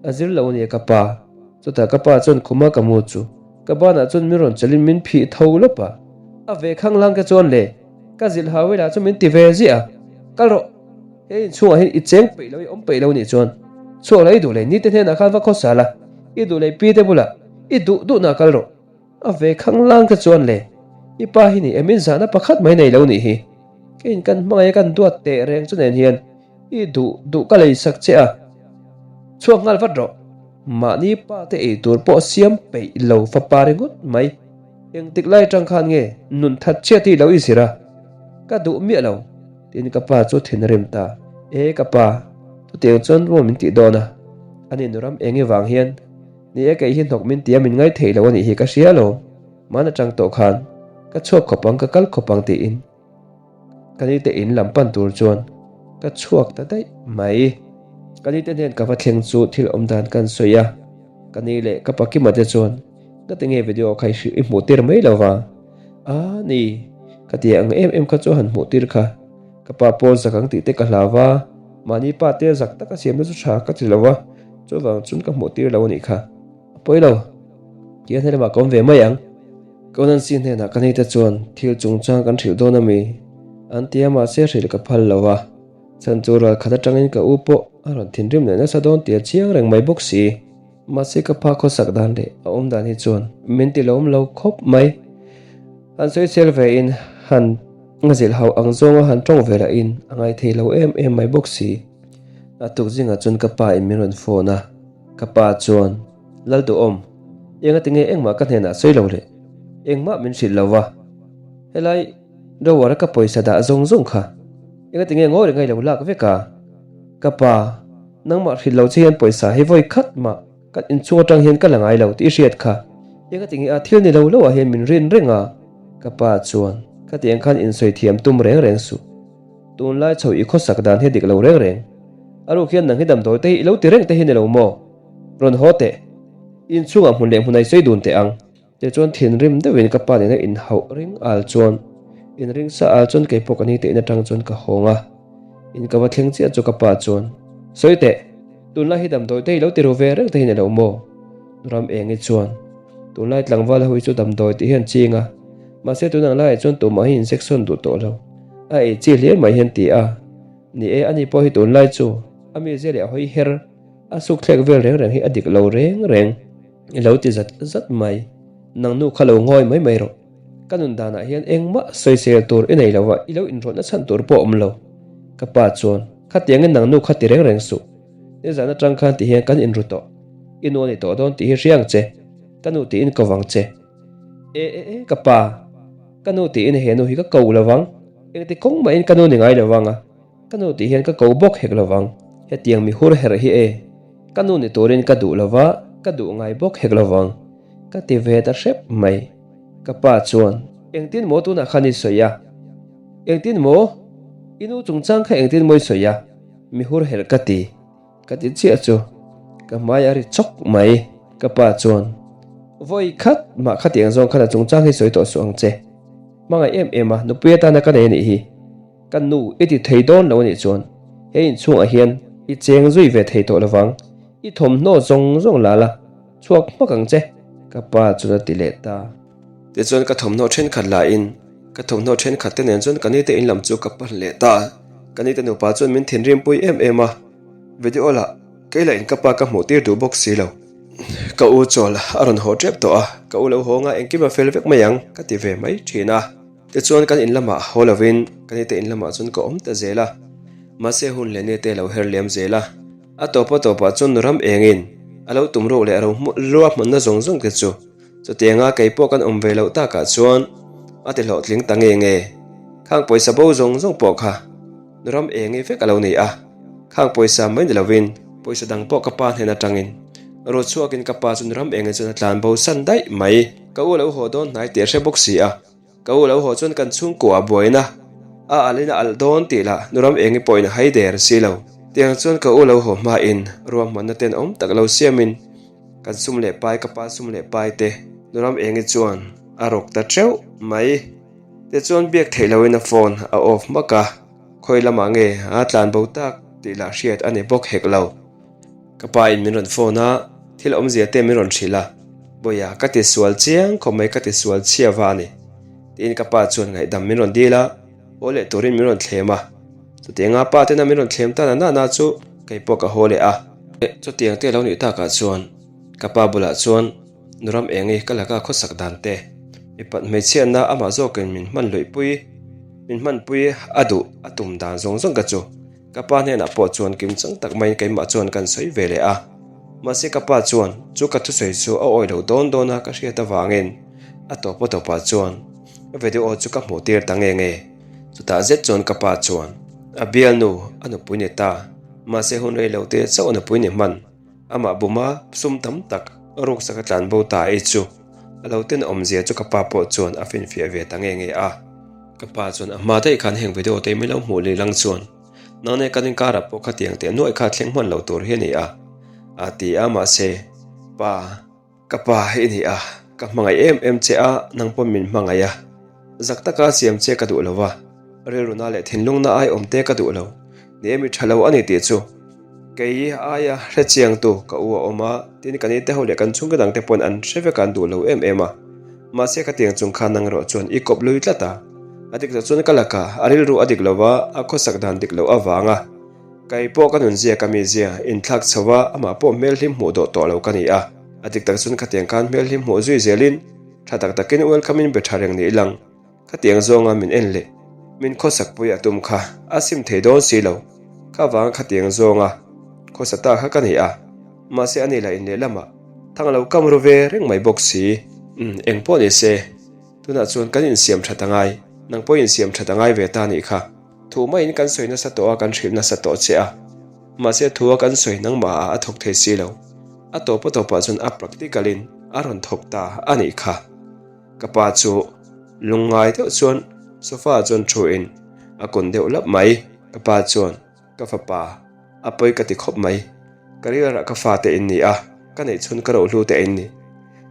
a zir lo a nia ka pa. Chutah ka pa chuan khuma ka mu chu ka banah chuan min rawn chelin min phih tho lawp a. A ve khanglang te chuan le ka zilh hau elah chu min ti ve ziah a, kal rawh. He inchhungah hian i cheng peih lo, i awm peih lo nih chuan chhuak la i duh leh nite hnenah khan va khawsa la, i duh leh pi te bulah i duh duhna kal rawh. A ve khanglang te chuan le, i pa hi ni em in zahna pakhat mai nei lo nih hi. Keiin kan hmangaih a kan duat teh reng chu nen hian i duh duh ka lei sak che a, chhuak nghal vat rawh. Mahni pa te ei tur pawh siam peih lo fapa ringawt mai. Engtik lai atang khan nge nun that chhiat hi lo i zir a, ka duh miah lo. Tin ka pa chu thin a rim ta. E ka pa, chutiang chuan ruam min tih dawn a, ani nuram eng i vang hian ni e kei hi hnawk min ti a min ngaithei lo a nih hi ka hria lo. Hman atang tawh khan. Ka chhuak khawp ang, ka kal khawp ang tiin ka ni te in lam pan tur chuan ka chhuak ta daih mai. Ka ni te hnen ka va thleng chu thil awm dan kan sawi a, ka ni leh ka pa Kima te chuan ka ti nge video kha i hmuh tir mai lo va? A ni, ka ti ang em em kha chu han hmuh tir kha. Ka pa pawl zak ang tih te ka hlau va, mahni pa te zak taka siamna chu tha ka ti lo va, chuvang chuan ka hmuh tir lo a nih kha. A pawi lo, ti a hnelamah ka awm ve mai ang. Ka Nancy hnenah ka nite chuan thil chungchang kan hrilh dawn a mi? An ti a, mahse hrilh ka phal lo a. Chhan chu ral khat atangin ka u pawh a rawn thinrim leh nasa dawn tih a chiang reng mai bawk si. Mahse ka pha khawsak dan leh a awm dan hi chuan min ti lawm lo khawp mai. Han sawisel ve in han zilh hauh ang zawnga han tawng ve lah in a ngaithei lo em em mai bawk si. A tukzingah chuan ka pa in min rawn phone a. Ka pa chuan, Lalduhawm, enga tinge engmah ka hnenah sawi lo le? Engmah min hrilh lo va. Helai drawer-a ka pawisa dah zawng zawng kha enga tinge ngawi reng a i lo lak vek a? Ka pa, nangmah hrilh lo che hian pawisa hi vawi khat mah kan inchhung atang hian ka la ngai lo tih i hriat kha. Enga tinge a thil ni lo lo ah hian min rin reng a? Ka pa chuan, Khatiang khan insawi thiam tum reng reng suh. Tunlai chho i khawsak dan hi dik lo reng reng. A ruk hian nang hi damdawi te hi i lo ti reng te hi ni lo maw? Rawn haw teh. Inchhungah hmun leh hmun a i sawi dun teh ang. Tichuan thinrim deuhin ka pa nena inhauh ring al chuan inring sa al chuan keipawh ka ni tehin atang chuan ka hawng a. In ka va thleng chiah chu ka pa chuan, Sawi teh, tunlai hi damdawi te hi i lo ti ru ve reng te hi ni lo maw? Ram Engi chuan, Tunlai tlangval ho hi chu damdawi tih hian ching a, mahse tunang laiah chuan tumah hi injection duh tawh lo. A ei chi hlir mai hian ti a, Ni e, ani pawh hi tunlai chu a mizia leh a hawi her, a suk thlek vel reng reng hi a dik lo reng reng. I lo ti zat zat mai, nang nu kha lo ngawi mai mai rawh. Ka nun danah hian engmah sawisel tur i nei lo a, i lo inrawlhna chhan tur pawh a awm lo. Ka pa chuan, Khatiangin nang nu kha ti reng reng suh. Nizan atang khan ti hian kan inru tawh. I nu a ni tawh dawn tih hi hria ang che. Ka nu tiin ko vang che. E e e ka pa, ka nu tiin he nu hi ka ko lo vang. Engti kawng mahin ka nu ni ngai lo vang a, ka nu tih hian ka ko bawk hek lo vang. Hetiang mi hur herh hi e, ka nu ni turin ka duh lo va, ka duh ngai bawk hek lo vang. Ka ti ve ta hrep mai. Ka pa chuan, Engtin maw tunah khan i sawi a? Engtin maw? I nu chungchang kha engtin maw i sawi a? Mi hur herh ka ti. Ka ti chiah chu ka hmai a ri chawk mai. Ka pa chuan, Vawi khat mah khatiang zawng khan a chungchang hi sawi tawh suh ang che. Hmangaih em em a, nupui atana ka nei a nih hi. Ka nu i ti thei dawn lo a nih chuan he inchhungah hian i cheng zui ve thei tawh lovang. I thawmhnaw zawng zawng la la, chhuak hmak ang che, ka pa chuan a ti leh ta. Tichuan ka thawmhnaw thenkhat la in ka thawmhnaw thenkhat te nen chuan ka nite in lam chu ka pan leh ta. Ka nite nupa chuan min thinrim pui em em a, video lah kei lah in ka pa ka hmuh tir duh bawk si lo. Ka u chawl a rawn haw tep tawh a, ka u lo haw nga engkim a fel vek mai ang ka ti ve mai thin a. Tichuan kan in lamah haw lovin ka nite in lamah chuan ka awm ta zel a, mahse hun leh nite lo her liam zel a. A tawp a tawpah chuan nuram engin a lo tum ruak leh a ro ruahmanna zawng zawng te chu Chutianga kei pawh kan awm ve loh takah chuan a ti hlawhtling ta nge nge. Khang pawisa bo zawng zawng pawh kha ram eng i vek a lo ni a, khang pawisa mai ni lovin pawisa dang pawh ka pa hnen atangin ruat chhuakin ka pa chu ram eng i chuan a tlan bo san daih mai. Ka u lo haw dawn hnai tih a hre bawk si a, Ka u lo haw chuan kan chhungkua a buaina a alh in a alh dawn tih lah nuram eng i pawhin a hai der si lo. Tiang chuan ka u lo haw hmain ruahmanna ten awm tak lo siamin kan sum leh pai ka pa sum leh pai te nuram eng i chuan a rawk ta teuh mai. Tichuan biak theih loin a phone a off hmak a, khawi lamah nge a tlan bo tak tih lah hriat a ni bawk hek lo. Ka pa in min rawn phone a, thil awmzia te min rawn hrilh a, Bawiha ka ti sual chiang khawp mai ka ti sual chhia va a ni tiin ka pa chuan ngaihdam min rawn dil a, haw leh turin min rawn thlem a, chutianga pa tena min rawn thlem tan a nana chu kei pawh ka haw leh a. Chutiang te lo nih takah chuan ka pa bulah chuan Nuram Engi ka laka khawsak dan te, mipat hmeichhiatna amah zawkin min hman luihpui, min hmanpui a duh a tum dan zawng zawng ka chu Ka pa hnenah pawh chuan kim chang tak maiin keimah chuan kan sawi ve leh a. Mahse ka pa chuan chu ka thusawi chu a awi lo dawn dawn a ka hriat avangin a tawp a tawpah chuan video chu ka hmuh tir ta nge nge. Chutah zet chuan ka pa chuan a bialnu a nupui ni ta, mahse hun rei lo te chauh a nupui ni hman. Amah buma sum tam tak ruksak a tlan bo ta ei chu. A lo tenawmzia chu ka pa pawh chuan a finfiah ve ta nge nge a. Ka pa chuan a hma daih khan heng video te min lo hmuh leh lang chuan nang nen kan inkarah pawh khatiang teh nuaih kha thleng hman lo tur hi a ni a, a ti a mahse pa ka pa i ni a, ka hmangaih em em che a, nang pawn min hmangaih a, zak taka siam che ka duh lo va, rilruna leh thinlungna ai awm te ka duh lo. Ni e mi tha lo a ni tih chu kei aia hre chiangtu ka u a awm a, tin kan ite ho leh kan chhungte dangte pawn an hre vek a an duh lo em em a. Mahse ka tiang chung khan nang erawh chuan i kawp lui tlat a, a dik loh chuan ka lakah a rilru a dik lo va, a khawsak dan dik loh avanga kei pawh ka nunzia ka mizia inthlak chho va, amah pawh hmel hlim hmuh dawh tawh lo ka ni a. A dik tak chuan khatiang khan hmel hlim hmuh zui zelin tha tak takin welcome in be tha reng ni ilang. Khatiang zawnga min en leh min khawsak pui a tum kha a sim thei dawn si lo. Kha vanga khatiang zawnga khawsa ta kha ka ni a, mahse ani lah in lehlamah thang lo kam ru ve reng mai bawk si. Umm, eng pawh ni se, tunah chuan kan insiam that a ngai, nang pawh insiam that a ngai ve ta nih kha. Thu maiin kan sawi nasa tawh a, kan hrilh nasa tawh che a, mahse thua kan sawi nangmah ah a thawk thei si lo. A tawp a tawpah chuan a practical in a rawn thawk ta a nih kha. Ka pa chu lungngai deuh chuan sofa ah chuan thu in a kun deuh lap mai. Ka pa chuan ka fapa a pawi ka ti khawp mai. Ka rilrah ka fate in ni a, ka neih chhun ka rohlu te in ni.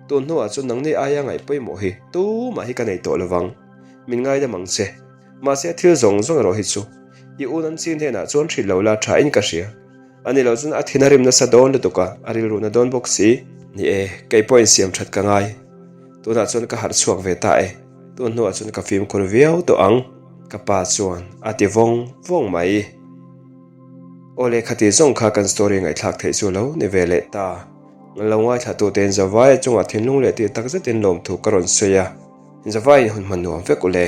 Tun hnuah chuan nangni aia ngaih pawimawh hi tumah hi ka nei tawh lovang. Min ngaidam ang che. Mahse thil zawng zawng erawh hi chu i u Nancy hnenah chuan hrilh lo la tha in ka hria. A ni lo chuan a thin a rim nasa dawn lutuk a, a rilru na dawn bawk si. Ni e, kei pawh insiam that ka ngai. Tunah chuan ka harh chhuak ve ta e. Tun hnuah chuan ka fimkhur viau tawh ang, ka pa chuan a ti vawng vawng mai. Aw le, khati zawng kha kan story ngaihthlak theih chu lo ni ve leh ta. Lo ngaithlatute in Zavaia chungah thinlung leh tih tak zetin lawmthu ka rawn sawi a. Zavaiin hun hman nuam vek u le.